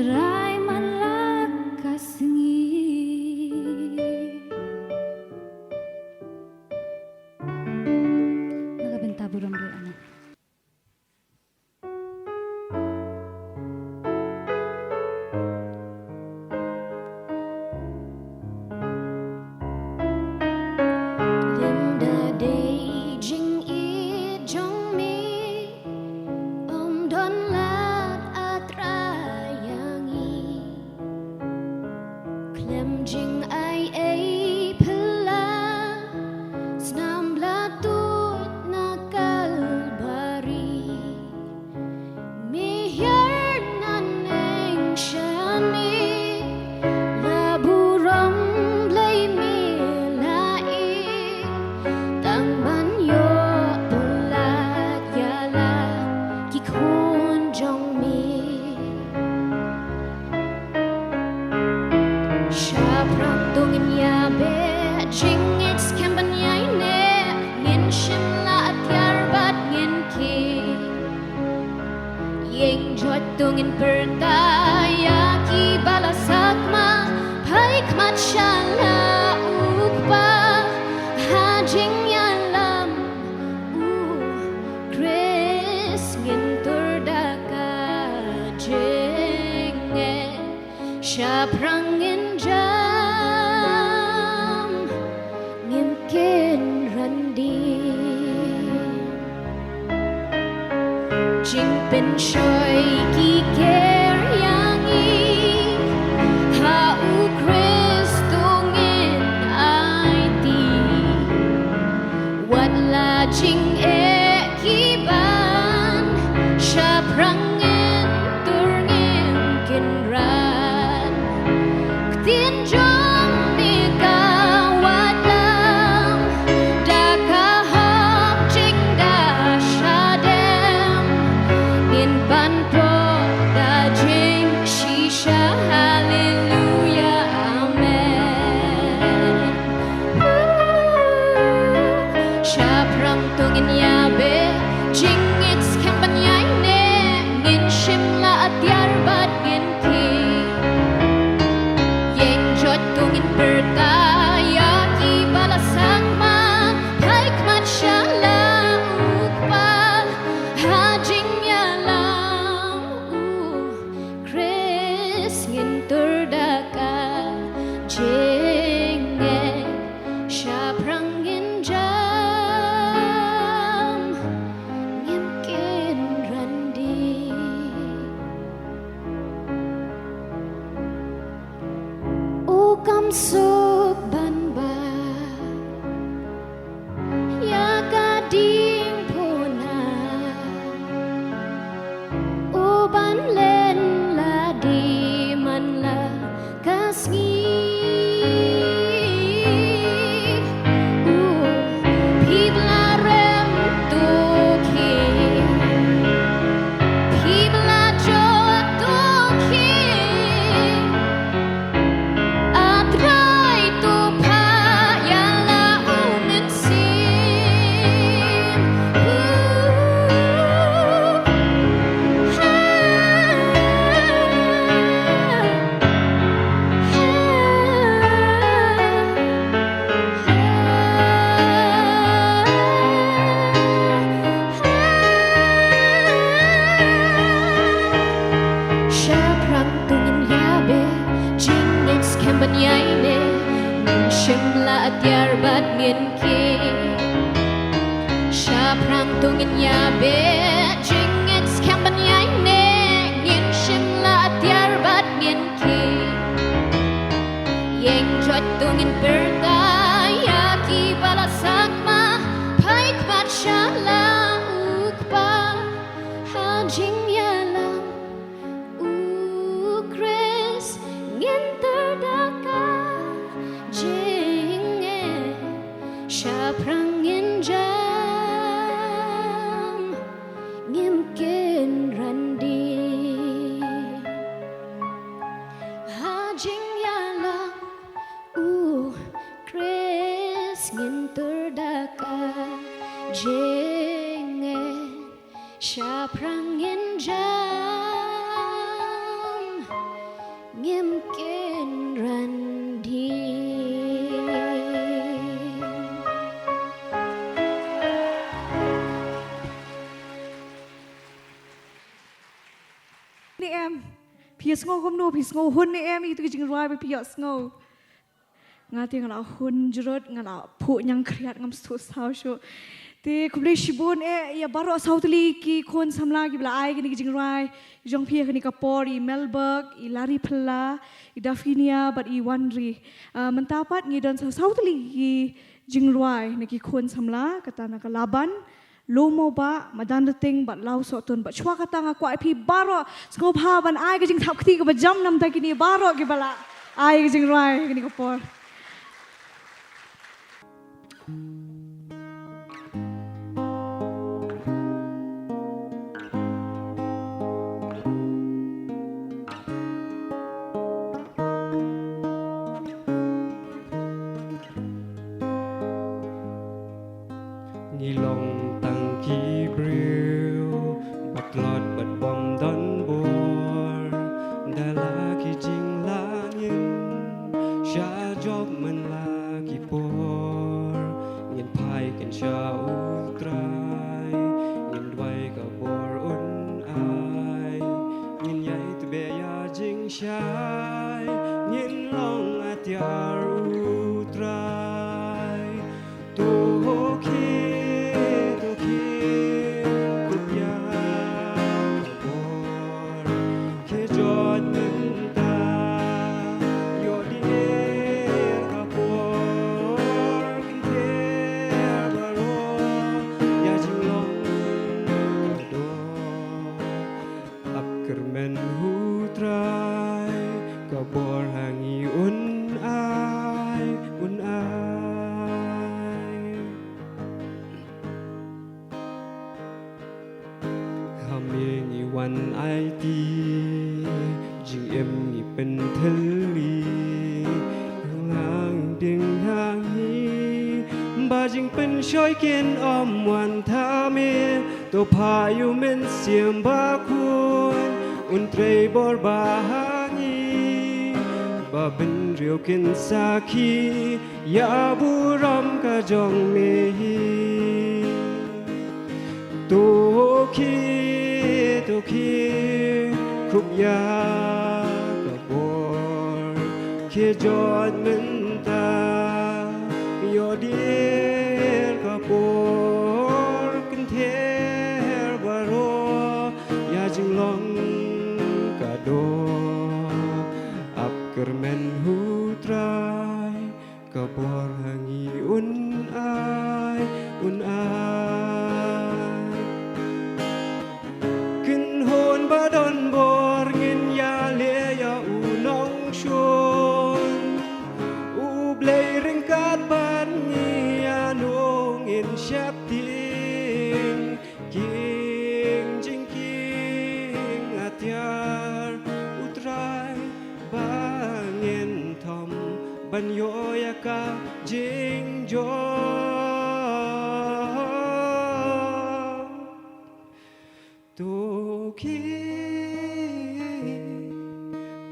Rai man la ka sngi. Na ka bynta burom ri ano. Lymda dei jingïeit jong me, ym don lad A Trai ïa ngi. Khlem jingai ei phylla, snam la tuid na Kalbari. Me hiar naneng shane, la burom Blei me la ïeit, tang ban ïoh pyllait ïa la ki khun jong me. Shaphrang to ngin ïa beh jingngeit skhem ban ïaineh, ngin shim la atiar bad ngin khie. Ïeng joit to ngin pyrta ïa ki ba la sakma, phai khmat sha la U Kpa ha jingïalam U Khrist, ngin tur da ka jingngeit. Shaphrang ngin jam, ngim kynran dien. Jingpynshoi ki ker ïa ngi, ha U Khrist to ngin aiti. Wat la jingeh ki ban, shaphrang ngin tur ngin kynran. Ktien jong me ka watlam, da ka hok jingda shadem. Ngin pan pok da jingshisha, haleluya, amen. Shaphrang to ngin ïa beh jingngeit skhem ban ïaineh, ngin shim la atiar bad ngin khie. Ïeng joit to ngin pyrta ïa ki ba la sakma, phai khmat sha la U Kpa ha jingïalam U Khrist, ngin tur da ka jingngeit. Shaphrang ngin jam, ngim kynran dien. U kam suk ban ba ïa ka diengphna, u ban len lade man la ka sngi. U, phi ba la rem to khie, phi ba la jot to khie. A Trai to phah ïa la u mynsiem. Shaphrang to ngin ïa beh jingngeit skhem ban ïaineh, ngin shim la atiar bad ngin khie. Shaphrang to ngin ïa beh jingngeit skhem ban ïaineh, ngin shim la atiar bad ngin khie. Ïeng joit to ngin pyrta ïa ki ba la sakma, phai khmat sha la U Kpa ha jingïalam U Khrist, ngin tur da ka jingngeit. Shaphrang ngin jam, ngim kynran dien. Ha jingïalam U Khrist ngin tur da ka jingngeit. Shaphrang ngin jam, Sngew kumno, phi sngew hun ne em ïa kito ki jingrwai ba phi ïohsngew? Nga te nga la hun jrut, nga la phuh ñiangkhriat, ngam sngewthuh saw shuh. Te khublei shibun eh ïa baroh saw tylli ki khun samla kiba la ai kine ki jingrwai jong phi ha kane ka por, i Melberg, i Larry Phylla, i Daphnia bad i Wanri. Ah, mynta pat ngi don saw saw tylli ki jingrwai na ki khun samla, kata na ka Laban, Lum Mawbah, Madan Rting bad Lawsohtun. Bad shuwa kata nga kwah ïa phi baroh sngewbha ban ai ka jingthap kti kaba jam na bynta kine baroh kiba la ai ka jingrwai ha kane ka por. Ngi long tang ki briew ba tlot bad bym don bor, da la ki jinglangin sha jop man la ki por. Ngin phai kynshah U Trai, ngin duwai ka bor Un ai. Ngin ïai tbeh ïa jingshai, ngin long atiar U Trai. To khie, to khie, kup ïa ka bor. Khie jot mynta, ïoh dier ka por, kynther baroh ïa jinglong ka doh. Ap kyrmen U Trai, ka bor ha ngi Un ai, Un ai. Ha Me ngi wan aiti, jingim ngi pynthylli, nang ding ha ngi, ba jingpynshoi kin ym wan tang Me. To phah ïa U Mynsiem Bakhuid, Un trei bor ba ha ngi, ba bynriew kin sakhi ïa burom ka jong Me hi. To khie, to khie, kup ïa ka bor. Khie jot mynta, ïoh dier ka por, kynther baroh ïa jinglong ka doh. Ap kyrmen U Trai, ka bor ha ngi Un ai, Un ai. Kynhun ba don bor ngin ïaleh ïa U Nongshun. U Blei ryngkat bad ngi, ïano ngin sheptieng. King jingkieng atiar U Trai ba ngin thom, ban ïoh ïa ka jingjop. To khie,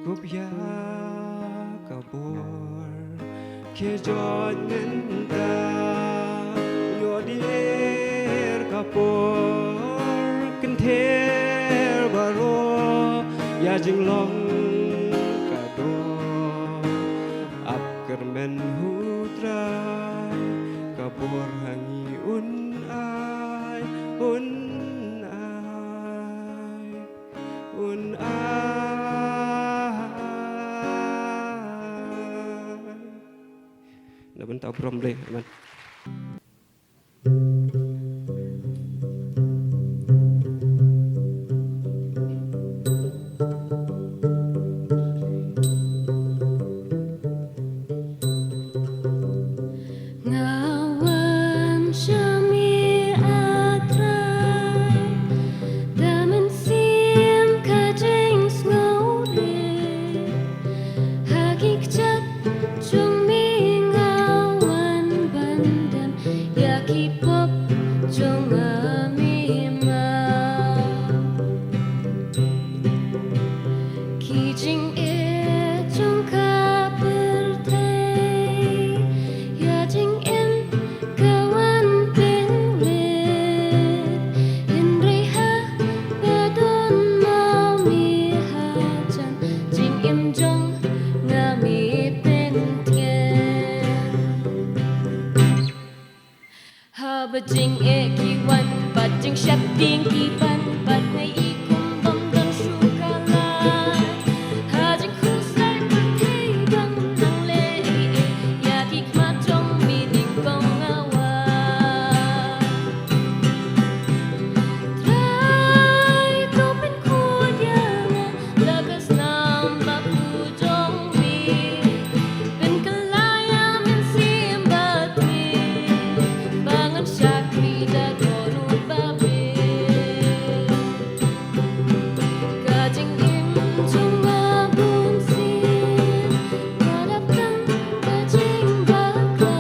kup ïa ka bor. Khie jot mynta, ïoh dier ka por. Kynther baroh ïa jinglong ka doh. Ap kyrmen U Trai, ka bor ha ngi Un ai, Un ai, Un ai. Na bynta u burom Blei. Amen. Nga wan sha me, A Trai, da mynsiem ka jingsngewrit. Ha ki kjat jong me nga wan ban Ba jingeh ki wan bad jingsheptieng ki ban bad ngi i kum bym don shuh ka lad. Ha jingkhuslai pyrthei ba ngam nang leh ei ei, ïa ki khmat jong mi nyngkong nga wan. Trai to pynkhuid ïa nga da ka snam bakhuid jong mi. Pynkylla ïa Mynsiem Bakhuid ba ngan shakri da ka dohnud ba biang. Ka jingim jong nga bunsien ka dap tang ka jingbakla.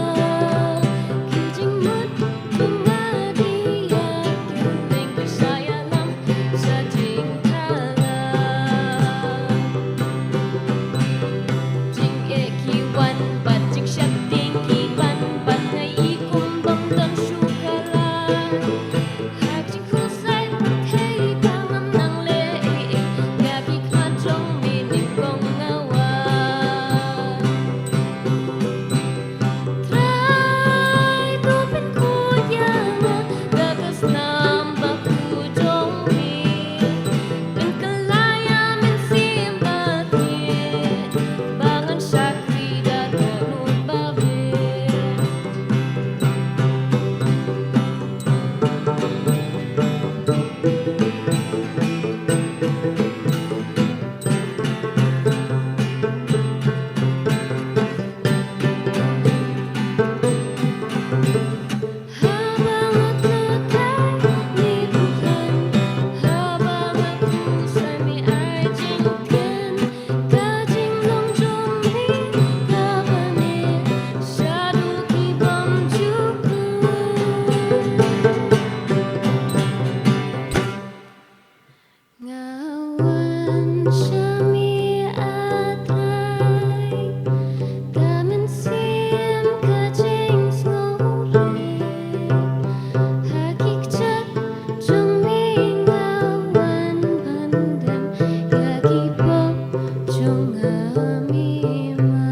Ki jingmut jong nga ki ïa kylleng, pyrshah ïalam sha jingthala. Jingeh ki wan bad jingsheptieng ki ban bad ngi i kum bym don shuh ka lad. Ha jingkhuslai pyrthei ba ngam nang leh ei ei, ïa ki khmat jong mi nyngkong nga wan. Trai to pynkhuid ïa nga da ka snam bakhuid jong mi. Pynkylla ïa Mynsiem Bakhuid ba ngan shakri da ka dohnud ba biang. Nga wan sha me, A Trai, da mynsiem ka jingsngewrit. Ha ki kjat jong me nga wan ban dem ïa ki pop jong nga mima.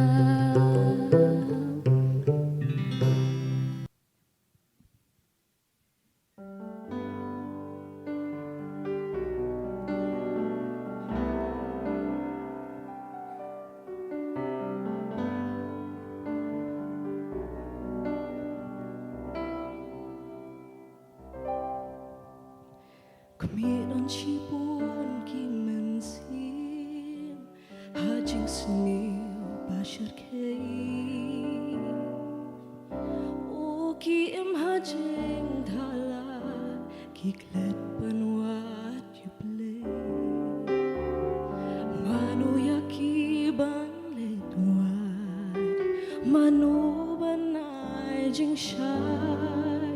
Kumne don shibun ki mynsiem ha jingsniew ba shyrkhei. O ki im ha jingthala, ki klet ban wad ïa U Blei. Mano ïa ki ban leit wad? Mano ban ai jingshai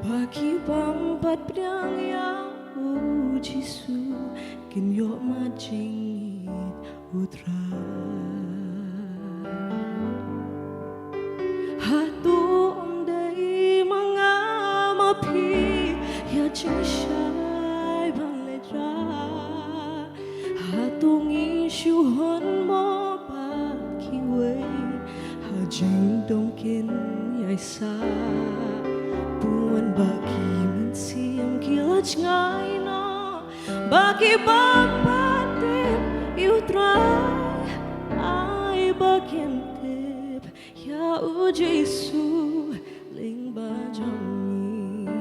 ba ki bym pat pdiang ïa U Jisu kin ïoh ma jingïeit U Trai? Hato ym dei ma nga ma phi ïa jingshai ban leit rah? Hato ngi shu hun mo bad kiwei ha jingdon kin ïai sah? Bun ba ki mynsiem ki la jngai noh ba ki bym pat tip ïa U Trai. Ai ba kin tip ïa U Jisu lyngba jong ngi.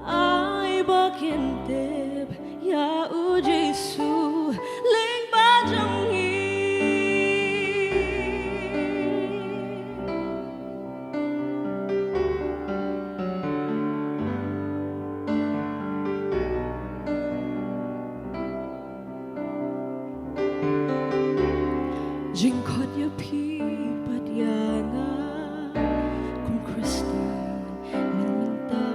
Ai ba kin tip ïa U Jisu lyngba jong ngi. Jingkhot ïa phi bad ïa nga kum Khristan mynta,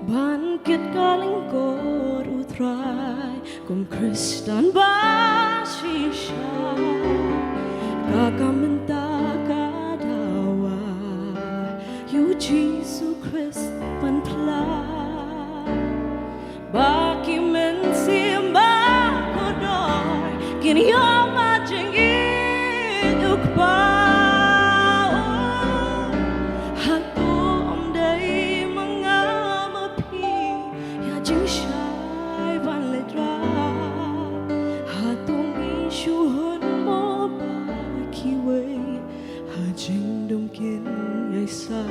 ban kit ka lyngkor U Trai kum Khristan ba shisha. Ka kam mynta ka dawa ïa U Jisu Khrist ban phla, ba ki mynsiem ba kordor kin ïoh ma jingïeit U Kpa. Ïa sa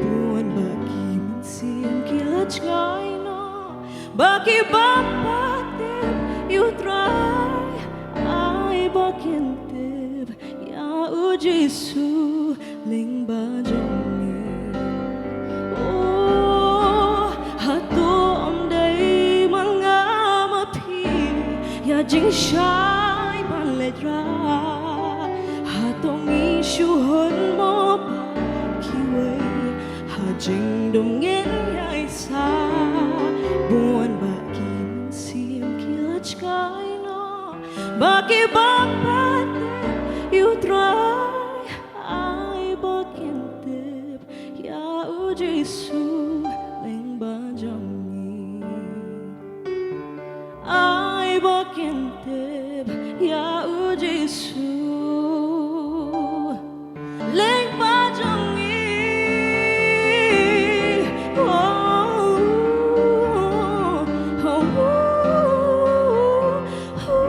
bun ba ki mynsiem ki la jngai noh, ba ki bym pat tip ïa u Trai. Ai ba kin tip ïa u Jisu lyngba jong ngi. Oh, hato ym dei ma nga ma phi ïa jingshai ban leit rah? Hato ngi shu hun mo ba kiwei ha jingdum ngin ïai sah? Bun ba ki mynsiem ki la jngai noh, ba ki bym pat tip ïa u Trai. Ai ba kin tip ïa u Jisu lyngba jong ngi. Ai ba kin tip ïa u Jisu lyngba jong ngi. Oh, oh, oh, oh.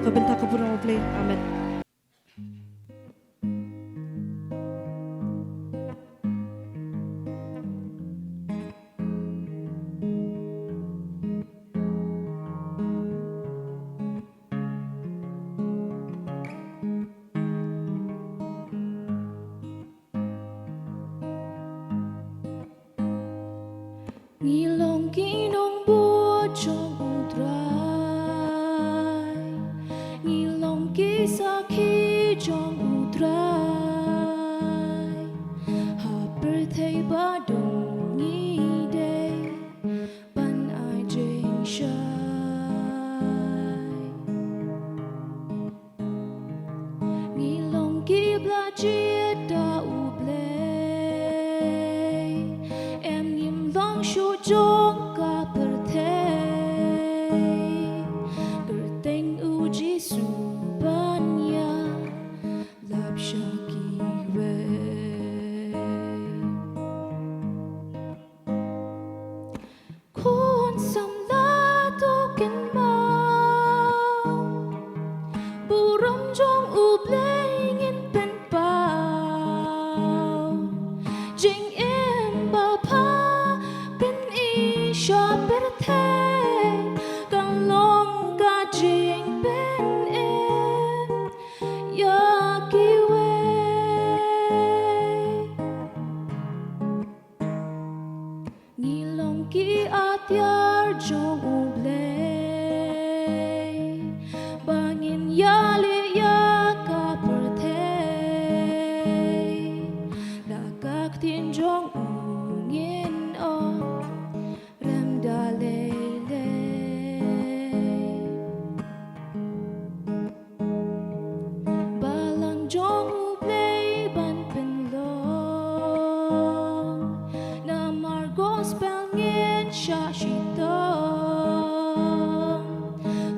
Ka bynta ka burom U Blei. Amen. Ngi long ki nongbud jong U Trai, ngi long ki sakhi jong U Trai. Ha pyrthei ba dang ngi dei ban ai jingshai. Ngi long ki ba la jied da U Blei, em ngim long shuh jong ka pyrthei. Kyrteng U Jisu ban ïalap sha kiwei. Khun samla to kynmaw, burom jong U Blei ngin pynpaw. Jingim ba pha pyni sha pyrthei, kan long ka jingpynim ïa kiwei. Ngi long ki atiar jong U Blei, ba ngin ïaleh ïa ka pyrthei. Da ka ktien jong u ngin ong, rem da lei lei. Balang jong U Blei ban pynlong, namar gospel ngin shah shitom.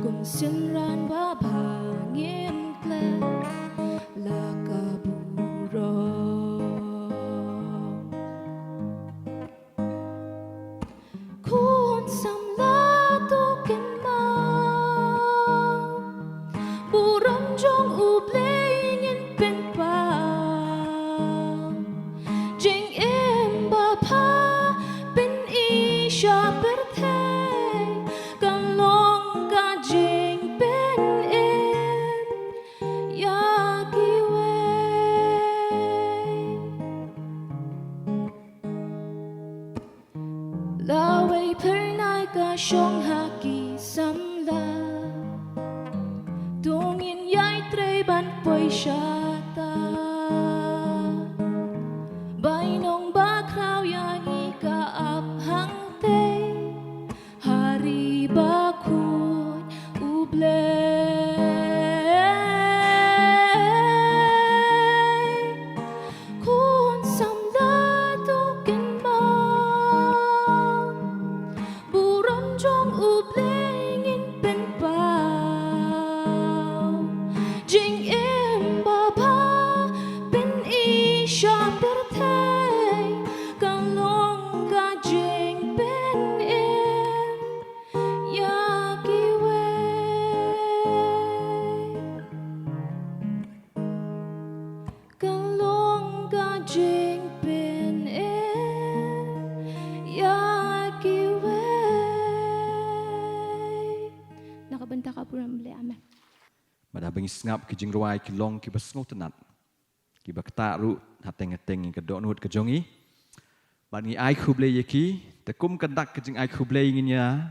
Kum synran ba bha ngin klet la ka burom. Khun samla to kynmaw, burom jong U Blei ngin pynpaw. Jingim ba pha pyni sha pyrthei, kan long ka jingpynim ïa kiwei. Lawei phyrnai ka shong ha ki samla, to ngin ïai trei ban poi shata. Bainong ba khraw ïa ngi ka ap hangtei ha ri ba khuid U Blei. Khun samla to kynmaw, burom jong U Blei ngin pynpaw. Jingim ba bha pyni sha pyrthei, kan long ka jingpynim ïa kiwei. Jingpynim ïa kiwei. Na ka bynta ka burom leh, amen. Bad haba ngi sngap ki jingrwai ki long kiba sngewtynnat, kiba ktah ruh, hateng hateng ïa ka dohnud ka jong ngi. Bad ngi ai khublei ïa ki, te kum ka dak ka jingai khublei ngin ïa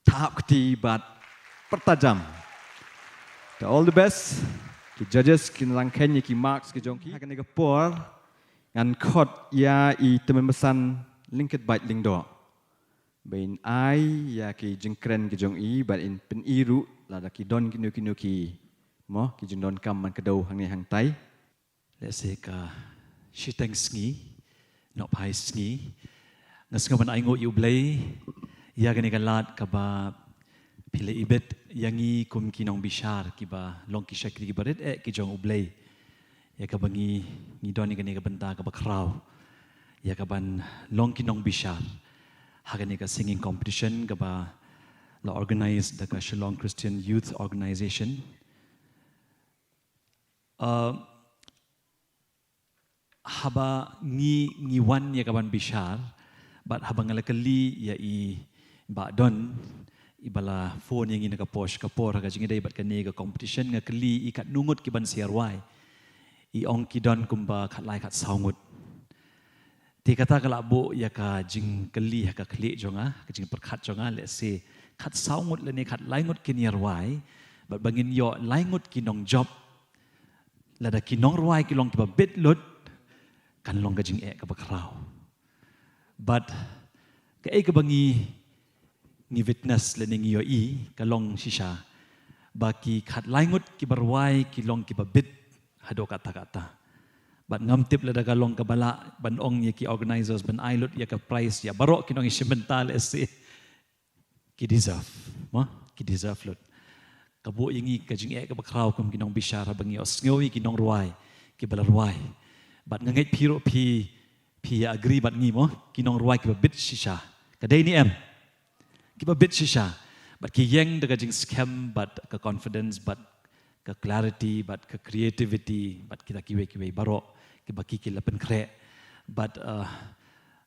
thap kti bad pyrta jam. Te all the best. Ki judges kin rangkhein ïa ki marks ki jong ki. Ha kane ka por ngan khot ïa i tymmen basan Lyngkitbait Lyngdoh ba in ai ïa ki jingkren ki jong i bad in pyni ruh lada ki don kino kino ki, mo, ki jingdonkam ban kdew hangne hangtai. Lehse ka shiteng sngi, nohphai sngi, nga sngew ban ainguh ïa U Blei ïa kane ka lad kaba phi la ibit ïa ngi kum ki nongbishar kiba long ki shakri kiba rit eh ki jong U Blei, ïa kaba ngi, ngi don ïa kane ka bynta kaba khraw ïa kaban long ki nongbishar ha kane ka singing competition kaba la organize da ka Shillong Christian Youth Organization. Uh, haba ngi, ngi wan ïa kaban bishar, bad haba nga la kylli ïa i Bah Don, iba la phone ïa ngi na ka por sha ka por ha ka jingïadei bad kane ka competition, nga kylli i katno ngut kiban sa ïa rwai. I ong ki don kumba khatlai khatsaw ngut. Te kata ka la buh ïa ka jingkylli ha ka khlieh jong nga, ka jingpyrkhat jong nga, lehse khatsaw ngut lane khatlai ngut kin ïa rwai, bad ba ngin ïoh lai ngut ki nongjop. Lada ki nongrwai ki long kiba bit lut, kan long ka jingeh kaba khraw. Bad kaei kaba ngi, ngi witness lane ngi ïohi ka long shisha ba ki khatlai ngut kiba rwai ki long kiba bit haduh katta katta. Bad ngam tip lada ka long kaba lah ban ong ïa ki organizers ban ai lut ïa ka prize ïa baroh ki nongïashim bynta, lehse ki deserve, mo, ki deserve lut. Ka buh ïa ngi ka jingeh kaba khraw kum ki nongbishar haba ngi ïohsngew ïa ki nongrwai kiba la rwai. Bad nga ngeit phi ruh phi, phi ïa agree bad ngi, mo, ki nongrwai kiba bit shisha ka dei ne em? Kiba bit shisha. Bad ki ïeng da ka jingskhem bad ka confidence bad ka clarity bad ka creativity bad kita kiwei kiwei baroh kiba ki, ki la pynkhreh. Bad, uh,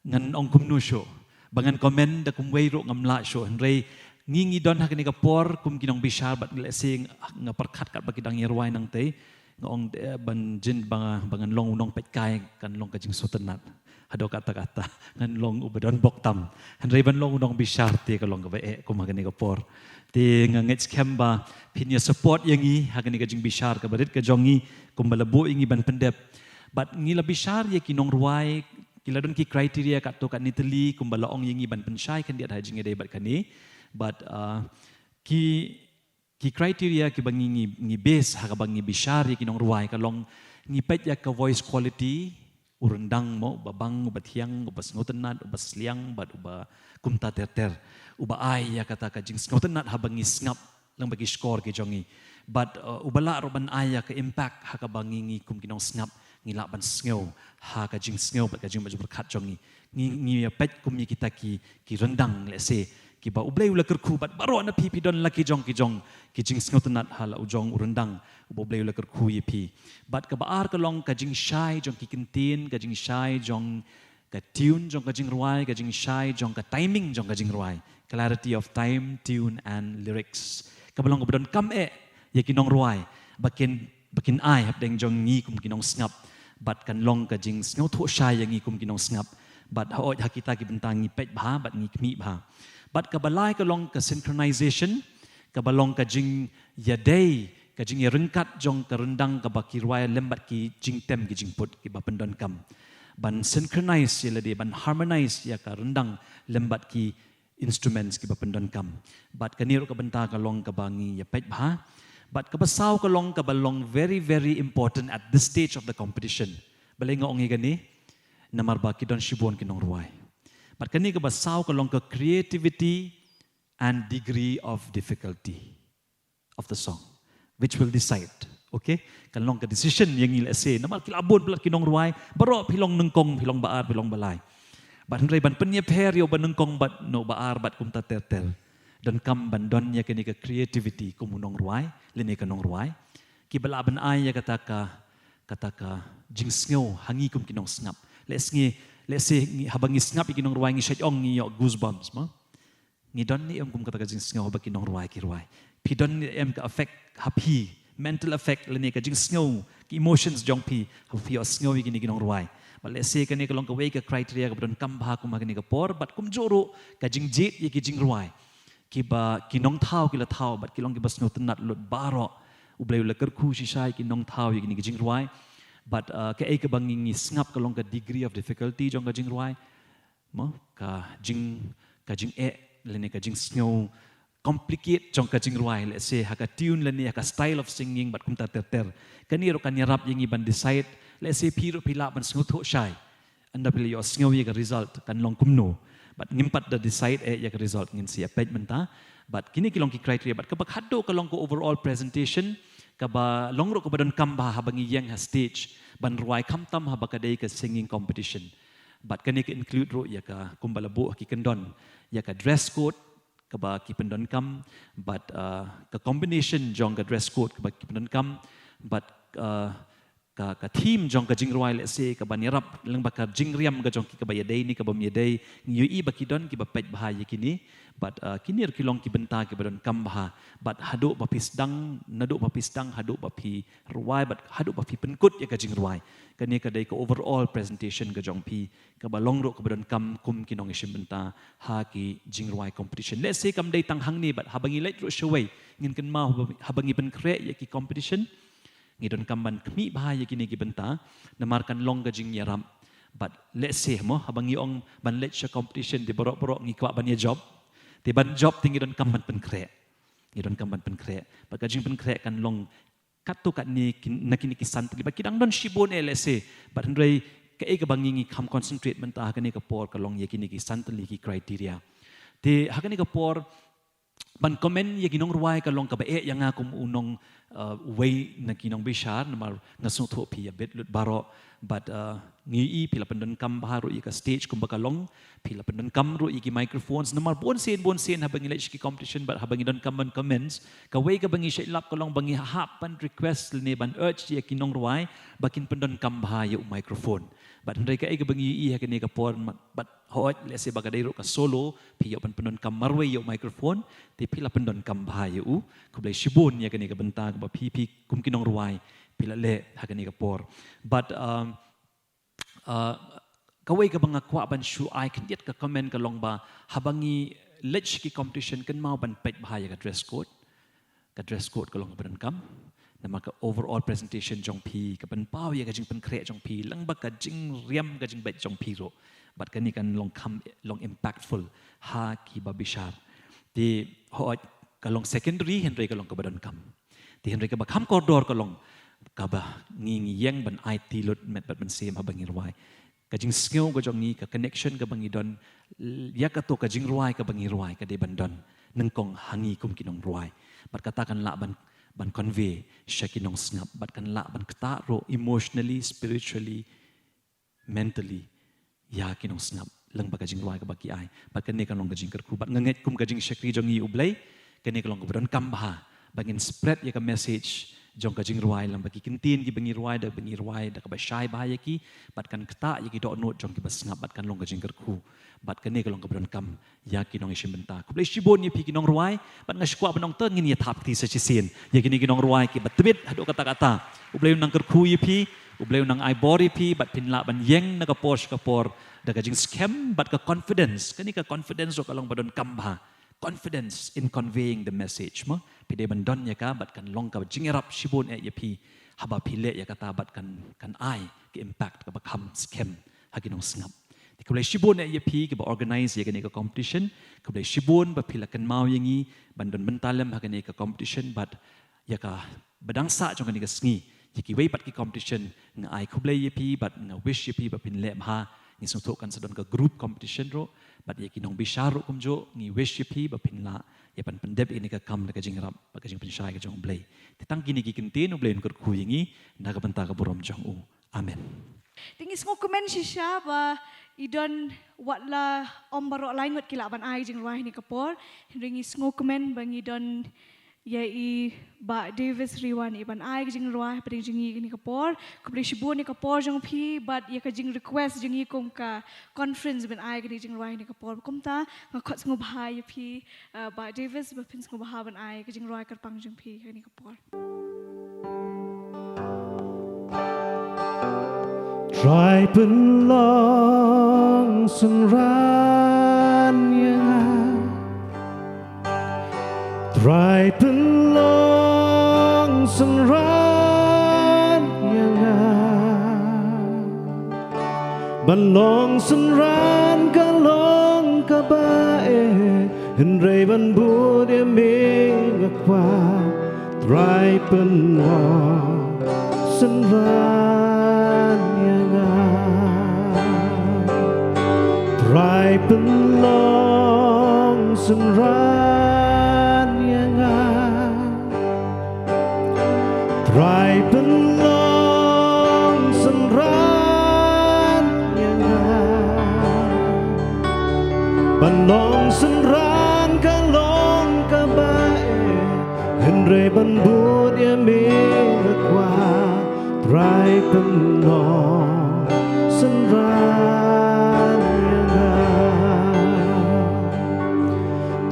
ngan ong kumno shuh, ba ngan comment da kumwei ruh ngam lah shuh, hynrei ngi, ngi don ha kane ka por kum ki nongbishar bad lehse nga pyrkhat katba ki dang ïa rwai nangtei, nga ong, eh, ban jin ba, ba ngan long u nongpeitkai kan long ka jingsngewtynnat. Haduh katta katta ngan long uba don bok tam, hynrei ban long u nongbishar te ka long kaba eh kum ha kane ka por. Te nga ngeit skhem ba phin ïa support ïa ngi ha kane ka jingbishar kaba rit ka jong ngi, kumba la buh ïa ngi ban pyndep. Bad ngi la bishar ïa ki nongrwai, ki la don ki criteria katto katne tylli kumba la ong ïa ngi ban pynshai khyndiat ha jingïadei bad kane. Bad, uh, ki, ki criteria kiba ngi, ngi, ngi base ha kaba ngi bishar ïa ki nongrwai ka long, ngi peit ïa ka voice quality, u ryndang, mo, uba bang, uba thiang, uba sngewtynnat, uba sliang bad uba kumta ter ter, uba ai ïa kata ka jingsngewtynnat haba ngi sngap lyngba ki shkor ki jong ngi. Bad, uh, uba lah ruh ban ai ïa ka impact ha kaba ngi, ngi kum ki nongsngap ngi lah ban sngew ha ka jingsngew bad ka jingmut jingpyrkhat jong ngi. Ngi, ngi ïa peit kum ïa kita ki, ki ryndang, lehse kiba U Blei u la kyrkhu bad baroh na phi phi don la ki jong ki jong ki jingsngewtynnat ha la u jong u ryndang uba U Blei u la kyrkhu ïa phi. Bad kaba ar ka long ka jingshai jong ki kyntien, ka jingshai jong ka tune jong ka jingrwai, ka jingshai jong ka timing jong ka jingrwai, clarity of time, tune and lyrics. Kaba long kaba donkam eh ïa ki nongrwai ba kin, ba kin ai hapdeng jong ngi kum ki nongsngap. Bad kan long ka jingsngewthuh shai ïa ngi kum ki nongsngap. Bad hooid ha kita ki bynta ngi peit bha bad ngi khmih bha. Bad kaba lai ka long ka synchronization, kaba long ka jingïadei, ka jingïaryngkat jong ka ryndang kaba ki rwai lem bad ki jingtem ki jingput kiba pyndonkam. Ban synchronize ïa lade, ban harmonize ïa ka ryndang lem bad ki instruments kiba pyndonkam. Bad kane ruh ka bynta ka long kaba ngi ïa peit bha. Bad kaba saw ka long kaba long very, very important at this stage of the competition. Balei nga ong ïa kane? Namar ba ki don shibun ki nongrwai. Bad kane kaba saw ka long ka creativity and degree of difficulty of the song, which will decide. Okay? Kan long ka decision ïa ngi, lehse namar ki la bun palat ki nongrwai, baroh phi long nyngkong, phi long ba ar, phi long ba lai. Bad hynrei ban pynïapher ïa uba nyngkong bad uba ar bad kumta ter ter, donkam ban don ïa kane ka creativity kum u nongrwai lane ka nongrwai kiba lah ban ai ïa kata ka, kata ka jingsngew ha ngi kum ki nongsngap. Let's ngi, let's say ngi, haba ngi sngap ïa ki nongrwai ngi shait ong ngi ïoh goosebumps, mo. Ngi don ne em kum kata ka jingsngew haba ki nongrwai ki rwai? Phi don ne em ka effect ha phi, mental effect lane ka jingsngew, ki emotions jong phi haba phi ïoh sngew ïa kine ki nongrwai? But let's say kane ka long kawei ka criteria kaba donkam bha kum ha kane ka por, but kumjuh ruh ka jingjied ïa ki jingrwai kiba ki nongthaw ki la thaw, but ki long kiba sngewtynnad lut baroh. U Blei u la kyrkhu shisha ïa ki nongthaw ïa kine ki jingrwai. But uh, kaei kaba ngi, ngi sngap ka long ka degree of difficulty jong ka jingrwai. Mo, ka jing, ka jingeh lane ka jingsngew complicate jong ka jingrwai, let's say ha ka tune lane ha ka style of singing, but kumta ter ter. Kane ruh kan ïarap ïa ngi ban decide, let's say phi ruh phi lah ban sngewthuh shai. Ynda phi la ïoh sngew ïa ka result kan long kumno. But ngim pat da decide eh ïa ka result, ngin sa ïa peit mynta. But kine ki long ki criteria, but kaba khatduh ka long ka overall presentation, kaba long ruh kaba donkam bha haba ngi ïeng ha stage ban rwai, khamtam haba ka dei ka singing competition. But kane ka include ruh ïa ka, kumba la buh ha ki kyndon, ïa ka dress code kaba ki pyndonkam, but uh, ka combination jong ka dress code kaba ki pyndonkam, but uh, ka, ka theme jong ka jingrwai, let's say, kaban ïarap lyngba ka jingriam ka jong ki, kaba ïadei ne kaba ym ïadei. Ngi ïohi ba ki don kiba peit bha ïa kine. But uh, kine ruh ki long ki bynta kiba donkam bha. But haduh ba phi sdang, naduh ba phi sdang haduh ba phi rwai, but haduh ba phi pynkut ïa ka jingrwai, kane ka dei ka overall presentation ka jong phi, kaba long ruh kaba donkam kum ki nongïashim bynta ha ki jingrwai competition. Let's say kam dei tang hangne, but haba ngi leit ruh shawei, ngin kynmaw haba, haba ngi pynkhreh ïa ki competition, ngi donkam ban khmih bha ïa kine ki bynta, namar kan long ka jingïarap. But let's say, mo, haba ngi ong ban leit sha competition, te baroh baroh ngi kwah ban ïa jop. Te ban jop te ngi donkam ban pynkhreh. Ngi donkam ban pynkhreh. Bad ka jingpynkhreh kan long katto katne kin, na kine ki san tylli. Bad ki dang don shibun eh, let's say. But hynrei kaei kaba ngi, ngi kham concentrate mynta ha kane ka por ka long ïa kine ki san tylli ki criteria. Te ha kane ka por ban comment ïa ki nongrwai ka long kaba eh ïa nga kum u nong, uh, uwei na ki nongbishar, namar nga sngewthuh phi ïa bit lut baroh. But uh, ngi ïohi phi la pyndonkam bha ruh ïa ka stage kumba ka long, phi la pyndonkam ruh ïa ki microphones, namar bun sien bun sien haba ngi leit sha ki competition, but haba ngi donkam ban comments, kawei kaba ngi shait lap ka long ba ngi hap ban request lane ban urge ïa ki nongrwai ba kin pyndonkam bha ïa u microphone. But hynrei kaei kaba ngi ïohi ha kane ka por, but hooid, let's say ba ka dei ruh ka solo, phi ïoh ban pyndonkam marwei ïa u microphone, te phi la pyndonkam bha ïa u. Khublei shibun ïa kane ka bynta kaba phi, phi kum ki nongrwai phi la leh ha kane ka por. But um, uh, kawei kaba nga kwah ban shu ai khyndiat ka comment ka long ba haba ngi leit sha ki competition, kynmaw ban peit bha ïa ka dress code. Ka dress code ka long kaba donkam. Namar ka overall presentation jong phi ka pynpaw ïa ka jingpynkhreh jong phi, lyngba ka jingriam ka jingbeit jong phi ruh. Bad kane kan long kham, long impactful ha kiba bishar. Te hooid, ka long secondary, hynrei ka long kaba donkam. Te hynrei kaba kham kordor ka long kaba ngi, ngi ïeng ban aiti lut met bad mynsiem haba ngi rwai. Ka jingsngew ka jong ngi, ka connection kaba ngi don ïa kato ka jingrwai kaba ngi rwai, ka dei ban don nyngkong ha ngi kum ki nongrwai. Bad kata kan lah ban, ban convey sha ki nongsngap, bad kan lah ban ktah ruh emotionally, spiritually, mentally ïa ki nongsngap lyngba ka jingrwai kaba ki ai. Bad kane kan long ka jingkyrkhu, bad nga ngeit kum ka jingshakri jong ngi ïa U Blei, kane ka long kaba donkam bha ba ngin spread ïa ka message jong ka jingrwai lyngba ki kyntien kiba ngi rwai, da ba ngi rwai da kaba shai bha ïa ki, bad kan ktah ïa ki dohnud jong kiba sngap, bad kan long ka jingkyrkhu. Bad kane ka long kaba donkam ïa ki nongïashim bynta. Khublei shibun ïa phi ki nongrwai, bad nga sngewkwah ban ong te ngin ïa thap kti sa shisien ïa kine ki nongrwai kiba tbit haduh katta katta. U Blei un nang kyrkhu ïa phi, U Blei un nang ai bor ïa phi, bad phin lah ban ïeng na ka por sha ka por da ka jingskhem bad ka confidence. Kane ka confidence ruh ka long ba donkam bha. Confidence in conveying the message, mo. Phi dei ban don ïa ka, bad kan long ka jingïarap shibun eh ïa phi haba phi leh ïa kata, bad kan, kan ai ka impact kaba kham skhem ha ki nongsngap. Te khublei shibun eh ïa phi kiba organize ïa kane ka competition. Khublei shibun ba phi la kynmaw ïa ngi ban don bynta lem ha kane ka competition, bad ïa kaba dang sah jong kane ka sngi, ïa kiwei pat ki competition, nga ai khublei ïa phi bad nga wish ïa phi ba phin leh bha. Ngi sngewthuh kan sa don ka group competition ruh, bad ïa ki nongbishar ruh kumjuh, ngi wish ïa phi ba phin lah ïa ban pyndep ïa kane ka kam da ka jingïarap bad ka jingpynshai ka jong U Blei. Te tang kine ki kyntien, U Blei un kyrkhu ïa ngi na ka bynta ka burom jong u. Amen. Te ngi sngewkmen shisha ba i don wat la ym baroh lai ngut ki lah ban ai jingrwai ha kane ka por. Hynrei ngi sngewkmen ba ngi don Ïa i Bah Davis Riwan i ban ai ka jingrwai hapdeng jong ngi kane ka por. Khublei shibun ïa ka por jong phi bad ïa ka jingrequest jong ngi kum ka conference ban ai kane ka jingrwai kane ka por. Kumta nga khot sngewbha ïa phi, uh, Bah Davis, ba phin sngewbha ban ai ka jingrwai kyrpang jong phi kane ka por. Trai pynlong synran ïa nga. Trai pynlong synran ïa nga. Ban long synran ka long kaba eh, hynrei ban bud ïa me nga kwah. Trai pynlong synran ïa nga. Trai pynlong synran ïa nga. Trai pynlong synran ïa nga. Ban long synran ka long kaba eh, hynrei ban bud ïa me nga kwah. Trai pynlong synran ïa nga.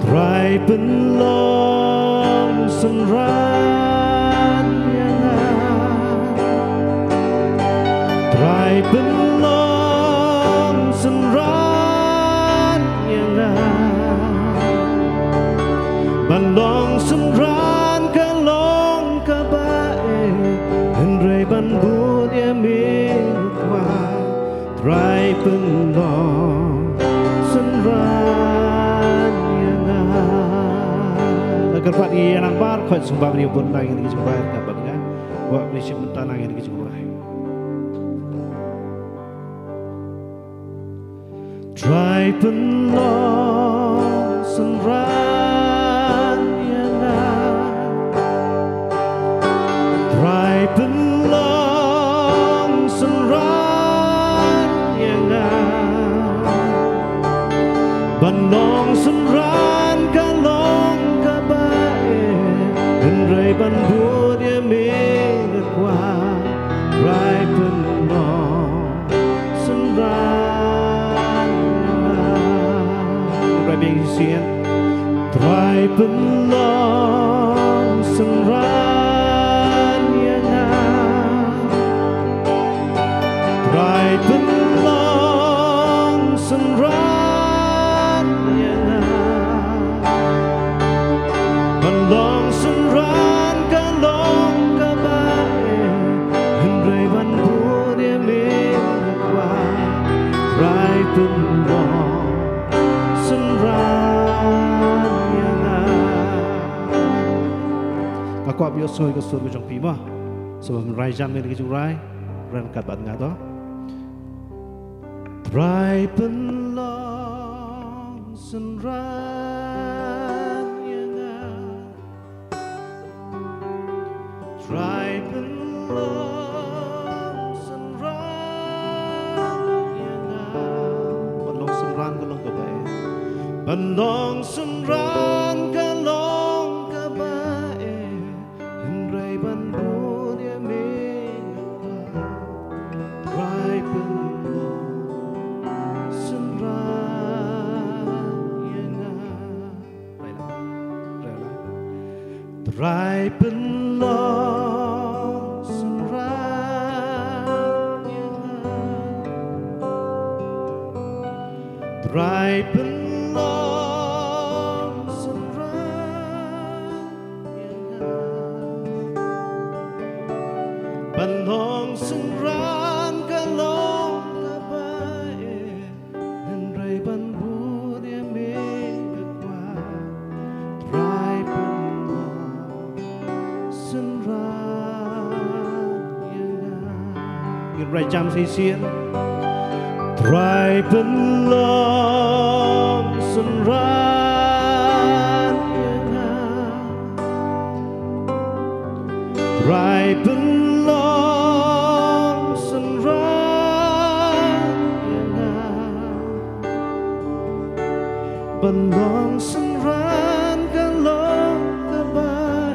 Trai pynlong synran ïa nga. Trai pynlong synran ïa nga. Ban long synran ka long kaba eh, hynrei ban bud ïa me nga kwah. Trai pynlong synran ïa nga. Kyrpad ïa nang bar, khot sngewbha ïa u bun lang ïa ki jingbai ka bad nga. Wa ni shim bynta nang ïa ki jingbai. Trai pynlong synran ïa nga. Trai pynlong synran ïa nga. Ban long synran ka long kaba eh, hynrei ban bud ïa me nga kwah. Trai pynlong synran ïa nga. Trai biang shisien. Trai pynlong synran ïa nga. Trai pynlong synran ïa nga. Ban long synran ka long kaba eh, hynrei ban bud ïa me nga kwah. Trai pynlong synran ïa nga. Nga kwah phi ïohsngew ïa ka sur ka jong phi mo. Sngewbha ban rai jam ïa ki jingrwai. Ren kat bad nga to. Trai pynlong synran ïa nga. Trai pynlong synran ïa nga. Ban long synran ka long kaba eh. Ban long synran ka long kaba eh. Hynrei ban bud ïa me nga kwah. Trai pynlong synran ïa nga. Rela, rela. Trai pynlong synran ïa nga. Trai pynlong synran ïa nga. Ban long synran ka long kaba eh. Hynrei ban bud ïa me nga kwah. Trai pynlong synran ïa nga. Ngin rai jam shisien. Trai pynlong synran ïa nga. Trai pynlong synran ïa nga. Ban long synran ka long kaba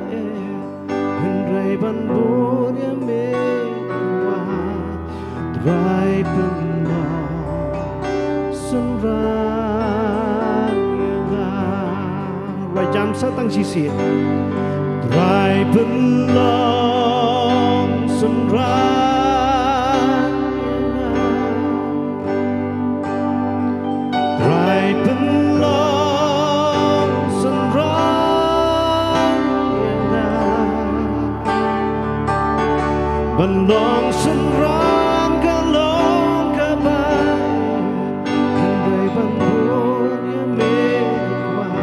Trai pynlong synran ïa nga. Ruh jam sa tang shisien. Trai pynlong synran ïa nga. Trai pynlong synran ïa nga. Ban long synran ka long kaba, hynrei ban bun ïa me kwah.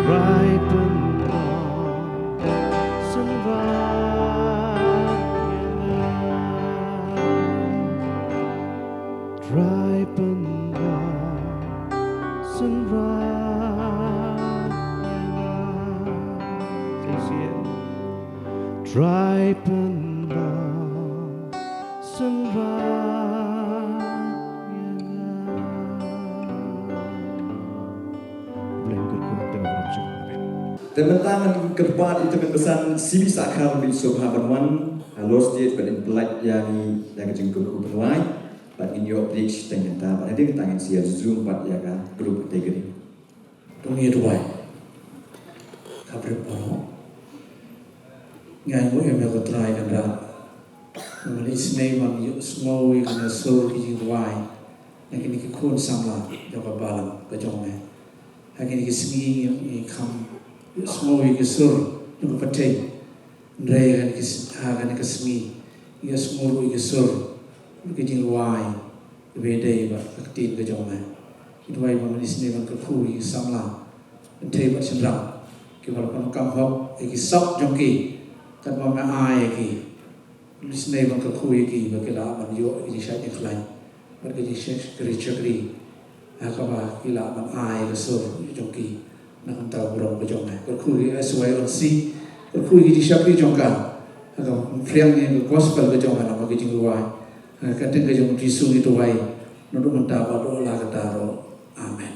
Trai pynlong synran ïa nga. Trai pynlong synran ïa nga. Trai pynlong synran ïa nga. Blei kyrkhu te. Te mynta ngan kyrpad ïa i tymmen basan Sibi Sahkhar, Bill Sobha ban wan halor stage ban pyllait ïa ngi ïa ka jingkyrkhu pynwai. Bad ngin ïoh break shiteng kynta, bad hadien kata ngin sa ïa zoom pat ïa ka group category. To ngin ïa duwai. Khublei baroh. Ngi ainguh ïa me ko Trai Kynrad. Ngi isynei ban ïohsngew ïa ka sur ki jingduwai na kine ki khun samla jong ka balang ka jong me. Ha kine ki sngi ngi kham ïohsngew ïa ka sur jong ka pyrthei. Hynrei ha kane ka s-, ha kane ka sngi ngi ïohsngew ruh ïa ka sur ka jingduwai kaba ïadei bad ka ktien ka jong me. Ngi duwai ba men isynei ban kyrkhu ïa ki samla, kynthei bad shynrang, kiba la pyndonkam hok ïa ki sap jong ki, katba me ai ïa ki. Ngi isynei ban kyrkhu ïa ki ba ki lah ban ïoh ïa ka jingshait jingkhlaiñ bad ka jingshakri shakri, ha kaba ki lah ban ai ïa ka sur jong ki na ka bynta u burom ka jong me. Kyrkhu ïa ka S Y O N C, kyrkhu ïa ka jingshakri jong ka, ha kaba pynphriang ïa ka gospel ka jong me, namar ka jingduwai ha ka kyrteng ka jong U Jisu ngi duwai, naduh mynta bad haduh la katta ruh. Amen.